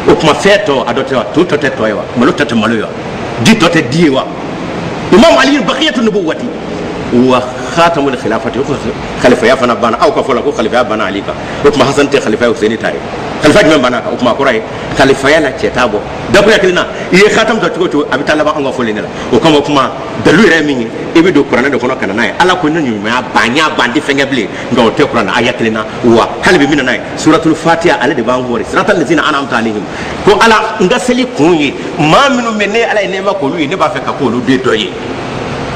O tuma fɛn tɔ a dɔ tɛ wa, to tɔ tɛ tɔ ye wa, malo tɔ tɛ malo ye wa, di tɔ tɛ di ye wa. Imamu aliyin baqiyatu nubuwati wa khatamul khilafati. O khalifaya fana banna. Aw ka fɔ la ko khalifaya banna Ali kan, o tuma Hasan tɛ khalifa ye, Hussein ta ye. Khalifa jumɛn banna kan? O tuma a kɔrɔ ye khalifaya la cɛ t'a bɔ. Dakuruya kelen na, i ye khatam ta cogo o cogo, a bɛ taa laban anw ka fɔlen de la. O kama o kuma dalilu yɛrɛ ye min ye, i bɛ don kuranɛ de kɔnɔ ka na n'a ye. Ala ko ne ɲumanya ban, n y'a ban, n tɛ fɛn kɛ bilen, nka o tɛ kuranɛ aya kelen na wa. Hali bi min na n'a ye suratul fatiha, ale de b'an kɔri siratal lezina an'amta alayhim, ko Ala n ka seli kun ye maa minnu bɛ ne Ala ye nɛɛma k'olu ye, ne b'a fɛ ka k'olu de dɔ ye.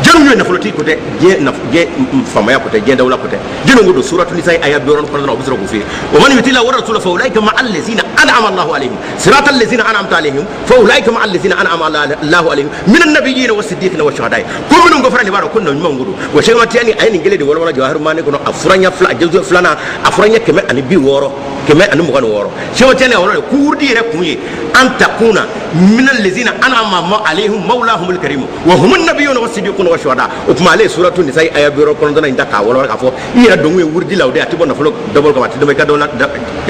Jɔnni ye nafolotigi ko tɛ, diɲɛ diɲɛ faamaya ko tɛ, diɲɛ dawula ko tɛ. Jɔnni ko don suratul nisa aya 69, o bɛ sɔrɔ k'o f'i ye: wa man yuti'ila wa rasula fa ulaika ma'a allazina an'ama Allahu alayhim siratal lezina an'amta alayhim fa ulaika ma'a allazina an'ama Allahu alayhim minan nabiyina wa siddiqina wa shuhada'i. Ko minnu ko fana nin b'a dɔn ko nɔ ɲuman ko don wa. Sɛki Tijani a ye nin kelen de walawala Jawahir Maani kɔnɔ, a furanya fila, a juzu filanan, a furanya 160, 126. Sɛki Tijani a walawala ko wurudi yɛrɛ kun ye an takuna minal lezina an'ama alayhim mawlahumul karim wa humun nabiyuna wa siddiquna wa shuhada. O tuma ale ye suratu nisa aya 69 in ta k'a walawala k'a fɔ i yɛrɛ donkun ye wurudi la, o de a tɛ bɔ nafolo dabɔ kama, a tɛ dɔbɔ i ka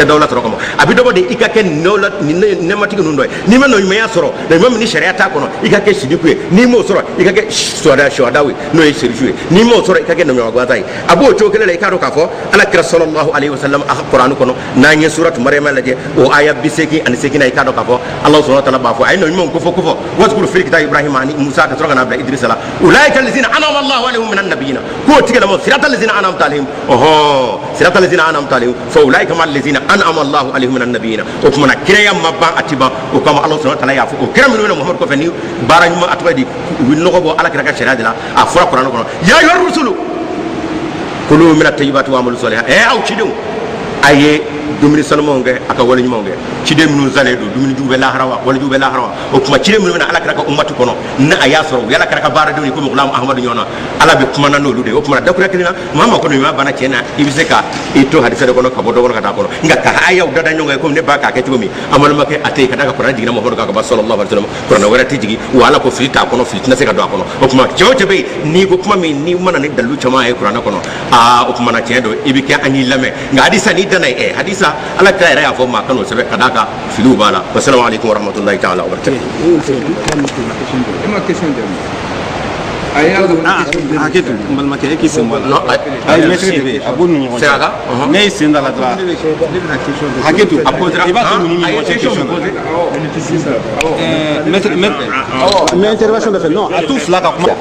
dawula sɔrɔ kama, a bɛ dɔbɔ de i ka kɛ nɛɛmatigi ninnu dɔ ye. N'i ma nɔɲumanya sɔrɔ, nɔɲuman min ni sariya t'a kɔnɔ, i ka kɛ sidiku ye. N'i m'o sɔrɔ, i ka kɛ suhadaw ye, n'o ye serifu ye. N'i m'o sɔrɔ, i ka kɛ nɔɲuman gansan ye. A b'o cogo kelen la. I k'a dɔn k'a fɔ Ala kira sallallahu alaihi wasallam a ka Kuranɛ kɔnɔ, n'an ye suratu Mariyama lajɛ, o aya 88 na, i k'a dɔn k'a fɔ Ala subhanahu wa ta'ala b'a fɔ a ye nɔɲumanw kofɔ kofɔ wazkur fil kitab Ibrahima ani Musa ka sɔrɔ ka na bila Idrisa la, ulaika allazina an'ama Allahu alaihim minan nabiyina, k'o tigilama sirata allazina an'amta alaihim, ɔhɔn, sirata allazina an'amta alaihim fa ulaika ma allazina an'ama Allahu alaihim minan nabiyina. O tuma na kiraya ma ban, a ti ban. O kama Ala subhanahu wa ta'ala y'a fɔ o kira minnu bɛ na Muhamadu kɔfɛ ni baara ɲuman, a tɔgɔ di, u bɛ nɔgɔ bɔ Ala kira ka sariya de la. A fɔra Kuranɛ kɔnɔ: ya ayyuhar rusulu kulu mina tayyibati wa amalu salihan. Aw cidenw, a ye dumuni sanumanw kɛ, a ka wale ɲumanw kɛ. Ciden minnu salen don, dumuni jugu bɛ lahara wa, wale jugu bɛ lahara wa? O tuma ciden minnu bɛ na Ala kira ka umati kɔnɔ, ni a y'a sɔrɔ u ye Ala kira ka baaradenw ye komi Gulam Ahamadu ɲɔgɔn na, Ala bɛ kuma na n'olu de ye. O tuma dakuruya kelen na, maa ma ko ɲuman banna tiɲɛ na, i bɛ se ka i to hadisa de kɔnɔ ka bɔ dɔ kɔnɔ ka taa kɔnɔ, nka ka ayaw da da ɲɔgɔn kan komi ne ba k'a kɛ cogo min, an balimakɛ, a tɛ yen. Ka d'a kan kuranɛ jiginna Muhamadu kan ka ban sallallahu alaihi wasallam, kuranɛ wɛrɛ tɛ jigin wa. Ala ko fili t'a kɔnɔ, fili tɛna se ka don a kɔnɔ. O tuma cɛ o cɛ bɛ yen, n'i ko kuma min n'i mana ni dalilu caman ye kuranɛ kɔnɔ, aa, o tuma na tiɲɛ don, i bɛ kɛ an y'i lamɛn. Nka hadisa n'i danna yen, hadisa Ala kira yɛrɛ y'a fɔ maa kan'o sɛbɛn ka d'a kan filiw b'a la. Wasalamu alaikum warahmatullahi ta'ala wabarakatuh. E ma question jaabi. A y'a Hakɛ to n balimakɛ, e k'i sen bɔ a la. Ayi, maître de bɛ yen, a b'u ni ɲɔgɔn cɛ. Ne y'i sen da la dɔrɔn, hakɛ to, A posera. I b'a to ninnu ni ɲɔgɔn cɛ question na. Maître, maître, n bɛ intervention dɔ fɛ, non, a t'u fila ka kuma.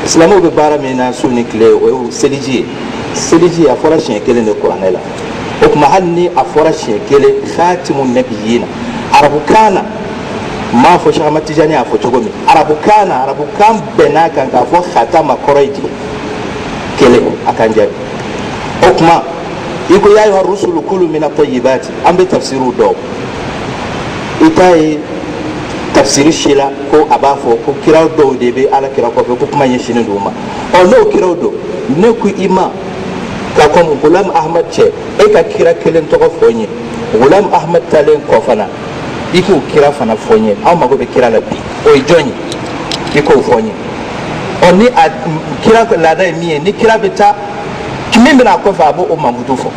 Silamɛw bɛ baara min na su ni tile, o ye seliji ye. Seliji a fɔra siɲɛ kelen de kuranɛ la. O tuma hali ni a fɔra siɲɛ kelen khatimu nabiyina arabukan na, n m'a fɔ Cheikh Ahmad Tijani y'a fɔ cogo min arabukan na, arabukan bɛnn'a kan k'a fɔ khatama kɔrɔ ye di kelen, a kan jaabi. O tuma i ko ya ayyuha rusulu kulu mina tayyibati, an bɛ tafsiriw dɔn, i t'a ye tafsiri si la ko a b'a fɔ ko kiraw dɔw de bɛ Ala kira kɔfɛ ko kuma ɲɛsinnen don u ma. Ɔ, n'o kiraw don, ne ko i ma ka kɔn Gulam Ahmad cɛ, e ka kira kelen tɔgɔ fɔ n ye. Gulam Ahmad talen kɔ fana, i k'o kira fana fɔ n ye. Aw mago bɛ kira la bi, o ye jɔn ye? I k'o fɔ n ye. Ɔ, ni a kira laada ye min ye, ni kira bɛ taa, min bɛna a kɔfɛ, a b'o o mankutu fɔ.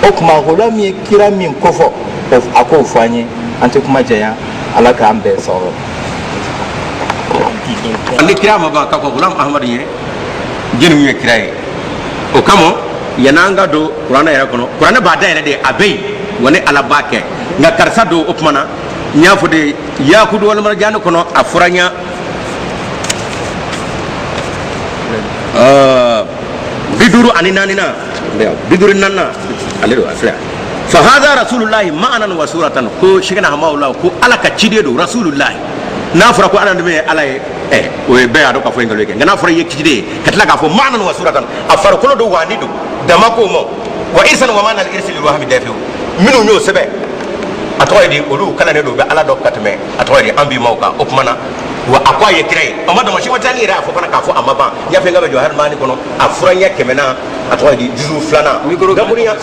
O tuma Gulam ye kira min kofɔ, a k'o fɔ an ye. An tɛ kuma janya, Ala k'an bɛn sawaba. Ni kira ma ban ka fɔ Gulam Ahmadu ye jɛni ye kira ye, o kama yan'an ka don kuranɛ yɛrɛ kɔnɔ, kuranɛ b'a da yɛrɛ de, a bɛ yen wa, ni Ala b'a kɛ. Nka karisa don, o tuma na n y'a fɔ de yakudu walima jani kɔnɔ, a fɔra n ɲa 54 na, 54 na, ale don, a filɛ: fa hadha rasulullahi ma'anan wa suratan. Ko Shekina Hamawula ko Ala ka ciden don, rasulullahi. N'a fɔra ko adamaden ye ala ye, ɛ, o ye bɛɛ y'a dɔn k'a fɔ ye nkalon ye kɛ. Nka n'a fɔra i ye ciden ye, ka tila k'a fɔ maanan wa suratan, a farikolo don wa ni don, dama k'o ma wa irsan wa maana al-irsi lil wahmi dafi'u. Minnu y'o sɛbɛn, a tɔgɔ ye di, olu kalannen don, u bɛ ala dɔn ka tɛmɛ, a tɔgɔ ye di, an bi maaw kan. O tuma na wa a ko a ye kira ye, a ma dama Sɛki Tijani yɛrɛ y'a fɔ fana k'a fɔ a ma ban. N y'a fɔ n k'a bɛ Jawahir Maani kɔnɔ, a fura ɲɛ 100nan, a tɔgɔ ye di, juzu filanan, dakurunya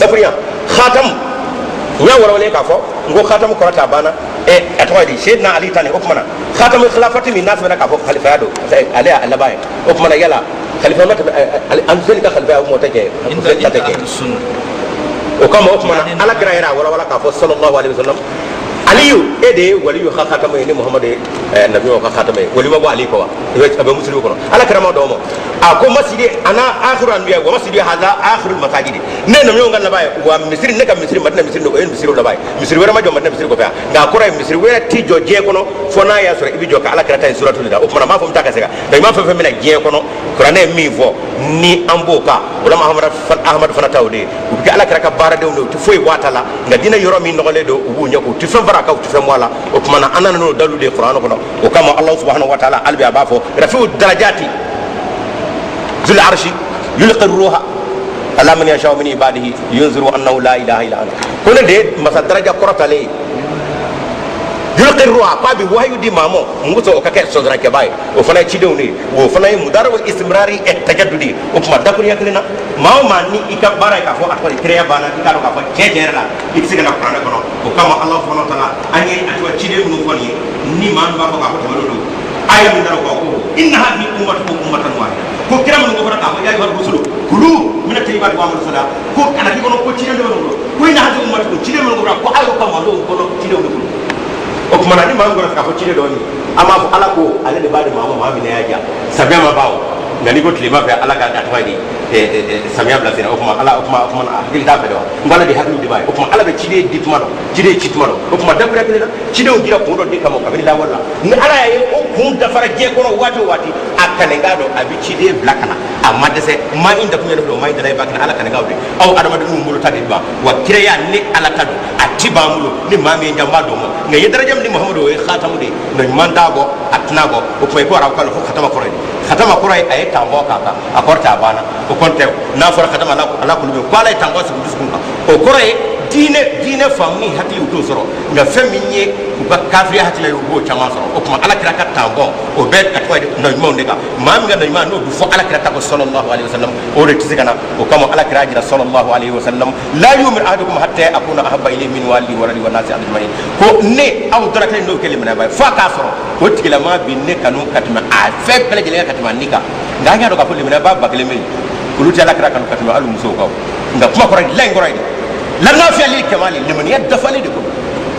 dakurunya khatam. N y'a walawala k'a fɔ n ko khatamu kɔrɔ t'a banna. Ɛ, a tɔgɔ ye di, Seydina Ali ta nin. O tuma na khatamu khilafati min n'a sɛbɛnna k'a fɔ khalifaya don, ale y'a laban ye. O tuma na yala khalifa ma tɛmɛ an seli ka khalifaya, o tɛ kɛ, ta tɛ kɛ. O kama, o tuma na, ala kira yɛrɛ a walawala k'a fɔ sallallahu alaihi wasallam, aliyu, e de ye waliyu ka khatamu ye, ni Muhamadu ye nabiw ka khatamu ye. Wali ma bɔ Ali kɔ wa? A bɛ Muslim kɔnɔ. Ala kira ma dɔn ma, a ko masjidi ana akhiru anbiya wa masjidi hadha akhiru masajidi, ne nabiw ka laban ye wa misiri, ne ka misiri Madina misiri, o ye misiri laban ye. Misiri wɛrɛ ma jɔ Madina misiri kɔfɛ yan, nka a kɔrɔ ye misiri wɛrɛ ti jɔ diɲɛ kɔnɔ fo n'a y'a sɔrɔ i bɛ jɔ ka ala kira ta in suratu de da. O tuma na n b'a fɔ n bɛ taa ka segin, nka i m'a fɛn fɛn bɛna diɲɛ kɔnɔ, kuranɛ ye min fɔ ni an b'o kan, o la Ahamadu fana ta o de ye. U bɛ kɛ ala kira ka baaradenw de ye, u tɛ foyi bɔ a ta la. Nka diinɛ yɔrɔ min nɔgɔlen don, u b'u ɲɛ, u tɛ fɛn fara a kan, u tɛ fɛn bɔ a la. O tuma na an nana n'o dalilu de ye kuranɛ kɔnɔ. O kama Alahu subahanahu wa taala hali bi a b'a fɔ rafiu darajati zul arshi yulqi ruha ala man yashau min ibadihi yunziru annahu la ilaha illa ana. Ko ne de ye masa daraja kɔrɔtalen ye, yulqi ruha, k'a bɛ wahayu di maa ma mun kosɔn, o ka kɛ sɔnsarankɛbaa ye. O fana ye cidenw de ye, o fana ye mudarawul istimrari ɛ tajaddudi ye. O tuma dakurunya kelen na, maa o maa ni i ka baara ye k'a fɔ a tɔgɔ de kiraya banna, i k'a dɔn k'a fɔ tiɲɛ tiɲɛ yɛrɛ la i tɛ se ka na kuranɛ kɔnɔ. O kama Ala subahanahu wa taala, an ye a tɔgɔ ciden minnu fɔ nin ye, ni maa min b'a fɔ k'a fɔ tɛmɛnen don, aya min dara o kan ko inna hadhihi ummatukum ummatan wahida, ko kira minnu ko fana k'a fɔ ya ayyuhar rusulu kulu mina tayyibati wa amalu salih, ko kana k'i kɔnɔ ko ciden dɔ bɛ bolo, ko inna hadhihi ummatukum, ciden minnu ko fana ko aw ka mantonw kɔnɔ cidenw de bolo. O tuma na ni maa min kɔnɔ k'a fɔ ciden dɔ ye, an b'a fɔ ala ko ale de b'a di maa ma, maa min y'a ja samiya ma ban o, nka n'i ko tilema fɛ ala ka a tɔgɔ ye di, samiya bila sen na. O tuma ala, o tuma, o tuma hakili t'a fɛ de wa? N ko ala de hakili de b'a ye. O tuma ala bɛ ciden di tuma dɔ, ciden ci tuma dɔ. O tuma dakuruya kelen na, cidenw dira kun dɔ de kama kabini lawale la. Ni ala y'a ye o kun dafara diɲɛ kɔnɔ waati o waati, a kanenka dɔn, a bɛ ciden bila ka na. A ma dɛsɛ maa in dakun yɛrɛ don, maa in dala i b'a kɛnɛ ala kanenkaw de aw adamadenw bolo ta de ban wa kiraya ni ala ta don, a ti b'an bolo. Ni maa min ye janba dɔn ma, nka i ye daraja min di Muhamadu, o ye khatamu de ye, nka ɲuman t'a bɔ, a tɛna bɔ. O tuma i ko arabu kan ko khatama kɔrɔ ye, khatama kɔrɔ ye a ye tanbɔ k'a kan, a kɔrɔ tɛ a banna. O kɔni tɛ. N'a fɔra khatama ala kulu bɛ ko ala ye tanbɔ sigi dusukun kan, o kɔrɔ ye diinɛ faamu ni hakili u t'o sɔrɔ, nka fɛn min ye u ka kafiriya hakili ye, u b'o caman sɔrɔ. O tuma ala kira ka tanbɔ o bɛ a tɔgɔ ye nɔ ɲumanw de kan. Maa min ka nɔ ɲuman n'o bɛ fɔ ala kira ta ko sallallahu alaihi wasallam, o de tɛ se ka na. O kama ala kira jira sallallahu alaihi wasallam, la yu'min ahadukum hatta akuna ahabba ilayhi min walidi waladi wa nasi ajma'in, ko ne aw dara kelen n'o kɛ limaniyaba ye f'a k'a sɔrɔ o tigilama bi ne kanu ka tɛmɛ a fɛn bɛɛ lajɛlen kan, ka tɛmɛ a ni kan. Nka an y'a dɔn k'a fɔ limaniyaba 1000 bɛ yen, olu tɛ ala kira kanu ka tɛmɛ hali musow kan. Nka kuma kɔrɔ ye, la in kɔrɔ ye la nafiya lil kamali, limaniya dafalen de ko.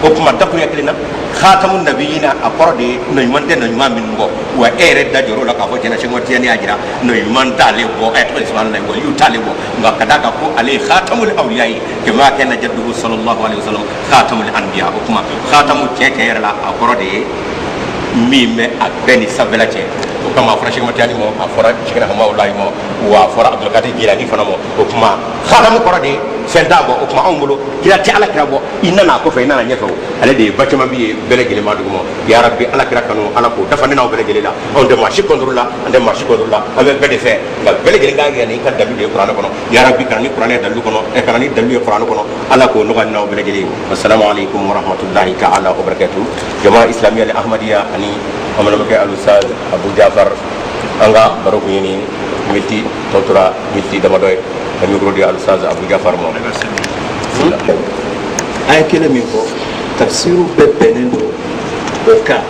O tuma dakurunya kelen na, khatamu nabiyina a kɔrɔ de ye nɔ ɲuman tɛ nɔ ɲuman minnu bɔ wa. E yɛrɛ da jɔr'o la k'a fɔ jɛnɛ Sɛki Tijani y'a jira nɔ ɲuman t'ale bɔ, ɛ tɔgɔ subahanallahi, waliyu t'ale bɔ, nka ka d'a kan ko ale ye khatamul awliya ye, kama kana jadduhu sallallahu alaihi wasallam khatamul anbiya. O tuma khatamu tiɲɛ tiɲɛ yɛrɛ la, a kɔrɔ de ye min bɛ a bɛɛ ni sanfɛla cɛ. O kama a fɔra Sɛki Tijani ma, a fɔra Sɛkina Hamawulayi ma, wa a fɔra Abdulkadir Jilani fana ma. O tuma khatamu kɔrɔ de ye fɛn t'a bɔ. O tuma anw bolo kira tɛ ala kira bɔ, i nana a kɔfɛ, i nana ɲɛfɛ, o ale de ye ba caman bi ye bɛɛ lajɛlen ma duguma. Ya rabbi, ala kira kanu, ala k'o dafa ne n'aw bɛɛ lajɛlen la. Anw tɛ maa si contre la, an tɛ maa si contre la, an bɛ bɛɛ de fɛ, nka bɛɛ lajɛlen k'an yɛrɛ n'i ka dalilu de ye kuranɛ kɔnɔ. Ya rabbi, kana ni kuranɛ dalilu kɔnɔ, ɛ, kana ni dalilu ye kuranɛ kɔnɔ, ala k'o nɔgɔya n'aw bɛɛ lajɛlen ye. Assalamu alaikum warahmatullahi ta'ala wa barakatuh. Jama islamiyya al ahmadiyya ani an balimakɛ al-ustaz Abu Jafar, an ka baro kun ye nin miniti tɔ tora miniti damadɔ ye, ka micro di al-ustaz Abu Jafar ma. An ye kelen min fɔ, tafsiru bɛɛ bɛnnen don o kan.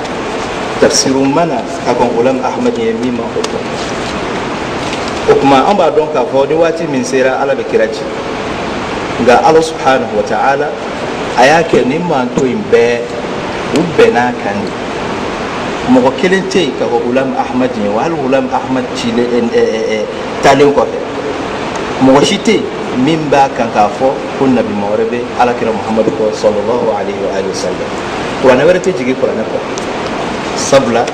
Tafsiru mana ka kɔn Gulam Ahmad ye min ma o fɔ. O tuma an b'a dɔn k'a fɔ ni waati min sera, ala bɛ kira ci, nka ala subhanahu wa ta'ala a y'a kɛ nin manto in bɛɛ u bɛnn'a kan de. Mɔgɔ kelen tɛ yen ka fɔ Gulam Ahmad ye wa, hali Gulam Ahmad cilen taalen kɔfɛ, mɔgɔ si tɛ yen min b'a kan k'a fɔ ko nabi ma wɛrɛ bɛ alakira Muhamadu kɔ sallallahu alaihi wa alihi wa sallam. Kuranɛ wɛrɛ tɛ jigin kuranɛ kɔ, sabula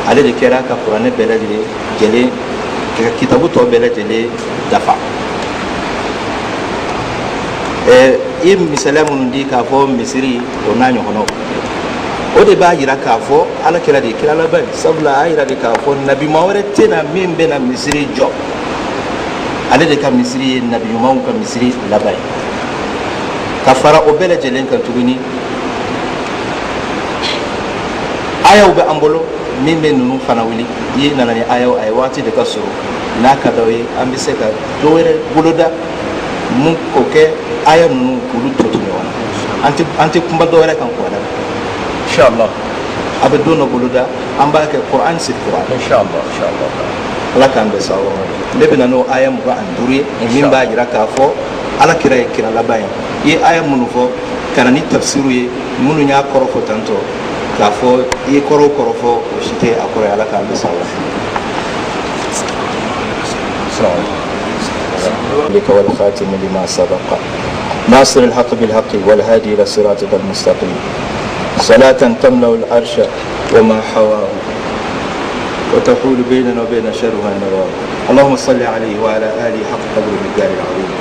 ale de kɛra ka kuranɛ bɛɛ lajɛlen ka kitabu tɔ bɛɛ lajɛlen dafa. I ye misaliya minnu di k'a fɔ misiri o n'a ɲɔgɔnnaw, o de b'a yira k'a fɔ ala kira de ye kira laban ye, sabula a y'a yira de k'a fɔ nabiɲuman wɛrɛ tɛ na min bɛna misiri jɔ, ale de ka misiri ye nabi ɲumanw ka misiri laban ye. Ka fara o bɛɛ lajɛlen kan tuguni, ayaw bɛ an bolo min bɛ ninnu fana wuli. I nana ni ayaw a ye, waati de ka surun, n'a ka d'aw ye an bɛ se ka dɔ wɛrɛ boloda mun k'o kɛ aya ninnu k'olu tɔ to ɲɔgɔn na. An tɛ kuma dɔ wɛrɛ kan kuranɛ kan. Inshallah. A bɛ don dɔ boloda, an b'a kɛ Kuran sur Kuran. Inshallah, inshallah. Ala k'an bɛn sababu ma. Ne bɛ na n'o aya 25 ye min b'a jira k'a fɔ ala kira ye kira laban ye. I ye aya minnu fɔ ka na ni tafsiru ye minnu y'a kɔrɔ fɔ tantɔ, k'a fɔ i ye kɔrɔ o kɔrɔ fɔ, o si tɛ a kɔrɔ ye. Ala k'an bɛn sababu ma. لك والخاتم لما سبق ناصر الحق بالحق والهادي إلى صراطك المستقيم، صلاة تملأ العرش وما حواه وتحول بيننا وبين شرها النواه. اللهم صل عليه وعلى آله حق قدره ومقداره العظيم.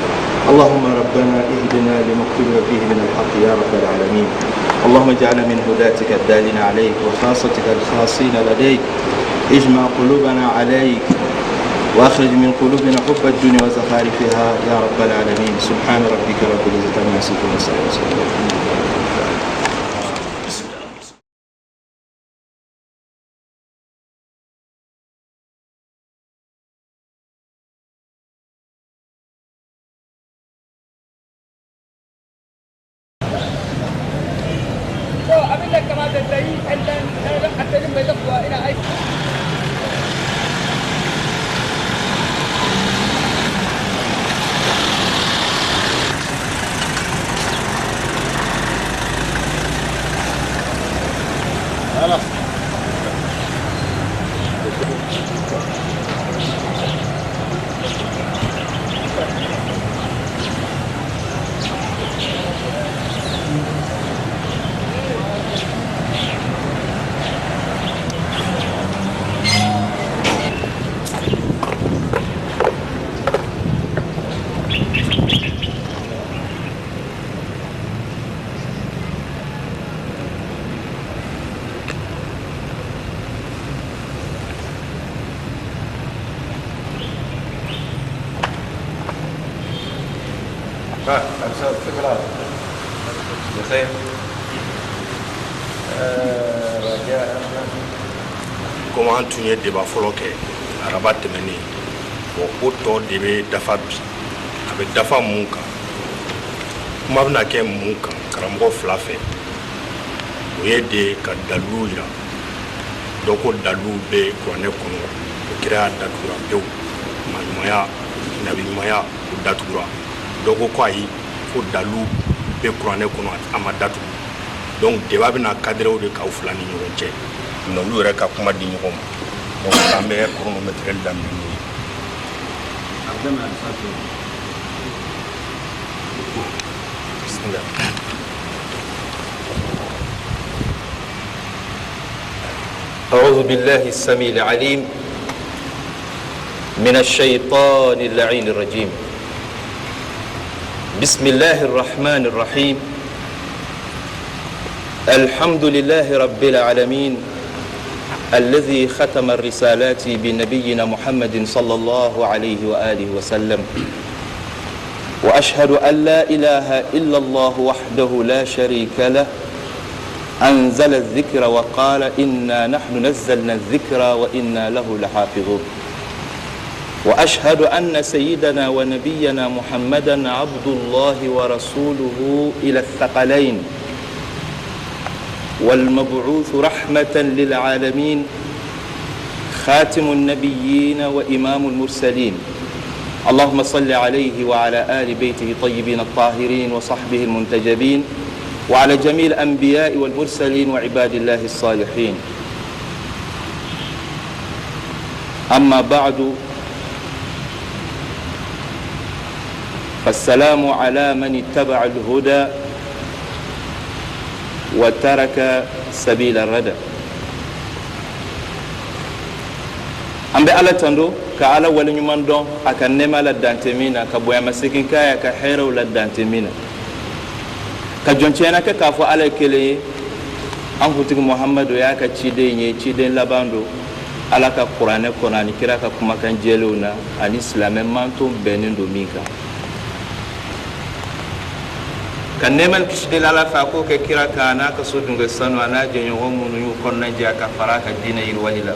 اللهم ربنا اهدنا لما اختلف فيه من الحق يا رب العالمين. اللهم اجعلنا من هداتك الدالين عليك وخاصتك الخاصين لديك. اجمع قلوبنا عليك واخرج من قلوبنا حب الدنيا وزخارفها يا رب العالمين. سبحان ربك رب العزة عما يصفون وسلام على المرسلين. To, abin da kamata ta yi ɗan ɗan asalin mai zakuwa ina aiki. ها أستاذ، كيف الحال؟ بخير؟ رجاء. Komi an tun ye débat fɔlɔ kɛ araba tɛmɛnen, bon, o tɔ de bɛ dafa bi. A bɛ dafa mun kan? Kuma bɛna kɛ mun kan karamɔgɔ fila fɛ? O ye de ka dalilu yira. Dɔ ko dalilu bɛ kuranɛ kɔnɔ, o kiraya datugura pewu, maaɲumanya, nabiɲumanya, o datugura. Dɔ ko ko ayi, ko dalilu bɛ kuranɛ kɔnɔ, a ma datugu. Donc débat bɛna cadrer o de kan u fila ni ɲɔgɔn cɛ. Mais olu yɛrɛ ka kuma di ɲɔgɔn ma. Donc an bɛ chronomètre daminɛ n'o ye. A bɛ daminɛ sisan. Bismillah. أعوذ بالله السميع العليم من الشيطان اللعين الرجيم. بسم الله الرحمن الرحيم. الحمد لله رب العالمين الذي ختم الرسالات بنبينا محمد صلى الله عليه وآله وسلم، وأشهد أن لا إله إلا الله وحده لا شريك له، أنزل الذكر وقال إنا نحن نزلنا الذكر وإنا له لحافظون، وأشهد أن سيدنا ونبينا محمدا عبد الله ورسوله إلى الثقلين، والمبعوث رحمة للعالمين، خاتم النبيين وإمام المرسلين. اللهم صل عليه وعلى آل بيته الطيبين الطاهرين وصحبه المنتجبين وعلى جميع الأنبياء والمرسلين وعباد الله الصالحين. أما بعد، فالسلام على من اتبع الهدى وترك سبيل الردى. An bɛ Ala tando ka Ala waleɲuman dɔn a ka nɛɛma la dante min na, ka bonyamasegin k'a ye a ka hɛrɛw la dante min na, ka jɔn tiɲɛna kɛ k'a fɔ Ala ye kelen ye. An kuntigi Muhamadu y'a ka ciden ye, ciden laban don. Ala ka Kuranɛ kɔnɔ ani kira ka kumakan jɛlenw na ani silamɛ manton bɛnnen don min kan, ka nɛɛma ni kisi deli Ala fɛ, a k'o kɛ kira kan, a n'a ka so dunkɛ sanu, a n'a jɛɲɔgɔn minnu y'u kɔnɔnajɛya ka fara a ka diinɛ yiriwali la.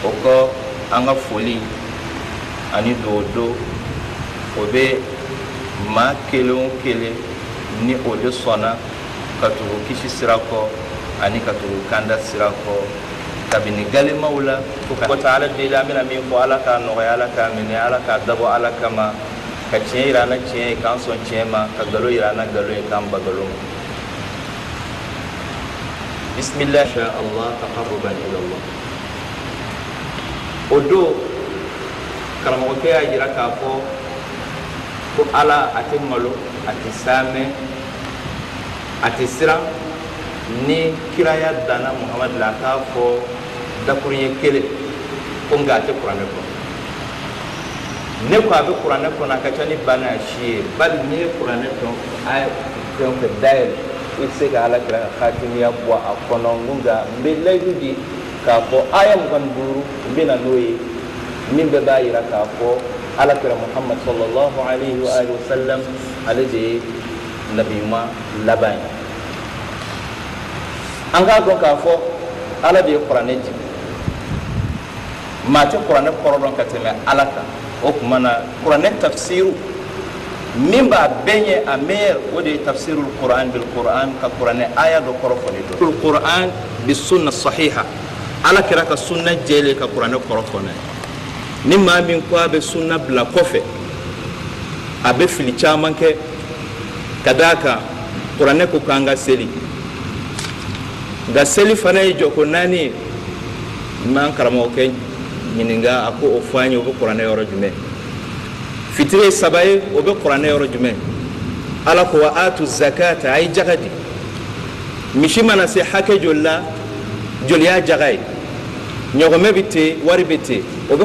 O kɔ, an ka foli ani dugawu don, o bɛ maa kelen o kelen ni o de sɔnna ka tugu kisi sira kɔ ani ka tugu kanda sira kɔ kabini galemaw la fo ka taa. Ala deli, an bɛna min fɔ, Ala k'a nɔgɔya, Ala k'a minɛ, Ala k'a dabɔ Ala kama, ka tiɲɛ yira an na tiɲɛ ye k'an sɔn tiɲɛ ma, ka nkalon yira an na nkalon ye k'an ban nkalon ma. Bismillah sha Allah taqarruban ila Allah. O don, karamɔgɔkɛ y'a jira k'a fɔ ko Ala a tɛ malo, a tɛ saamɛ, a tɛ siran. Ni kiraya danna Muhamadu la, a k'a fɔ dakuruɲɛ kelen ko, nka a tɛ Kuranɛ kɔnɔ. Ne ko a bɛ Kuranɛ kɔnɔ, a ka ca ni ba n'a si ye. Bali n'i ye Kuranɛ fɛn a fɛn o fɛn dayɛlɛ, i tɛ se ka Ala kira ka xatimiya bɔ a kɔnɔ. Nka n bɛ layidu di k'a fɔ aya 25, n bɛ na n'o ye, min bɛɛ b'a yira k'a fɔ Ala kira Muhamad sallallahu alayhi wa alihi wa sallam, ale de ye nabi ɲuman laban ye. An k'a dɔn k'a fɔ Ala de ye Kuranɛ jigin. Maa tɛ Kuranɛ kɔrɔ dɔn ka tɛmɛ Ala kan. O tuma na, Kuranɛ tafsiru min b'a bɛɛ ɲɛ, a meilleur, o de ye tafsirul Quran bil Quran, ka Kuranɛ aya dɔ kɔrɔ fɔ ni dɔ Quran bi sunna sahiha, Ala kira ka sunna jɛlen, ka Kuranɛ kɔrɔ fɔ n'a ye. Ni maa min ko a bɛ sunna bila kɔfɛ, a bɛ fili caman kɛ. Ka d'a kan, Kuranɛ ko k'an ka seli, nka seli fana ye jɔko naani ye. N b'an karamɔgɔkɛ ɲininka, a ko o fɔ an ye, o bɛ Kuranɛ yɔrɔ jumɛn? Fitiri ye saba ye, o bɛ Kuranɛ yɔrɔ jumɛn? Ala ko wa atu zakata, a ye jaga di. Misi mana se hakɛ joli la, joli y'a jaga ye? Ɲɔgɔmɛ bɛ ten, wari bɛ ten, o bɛ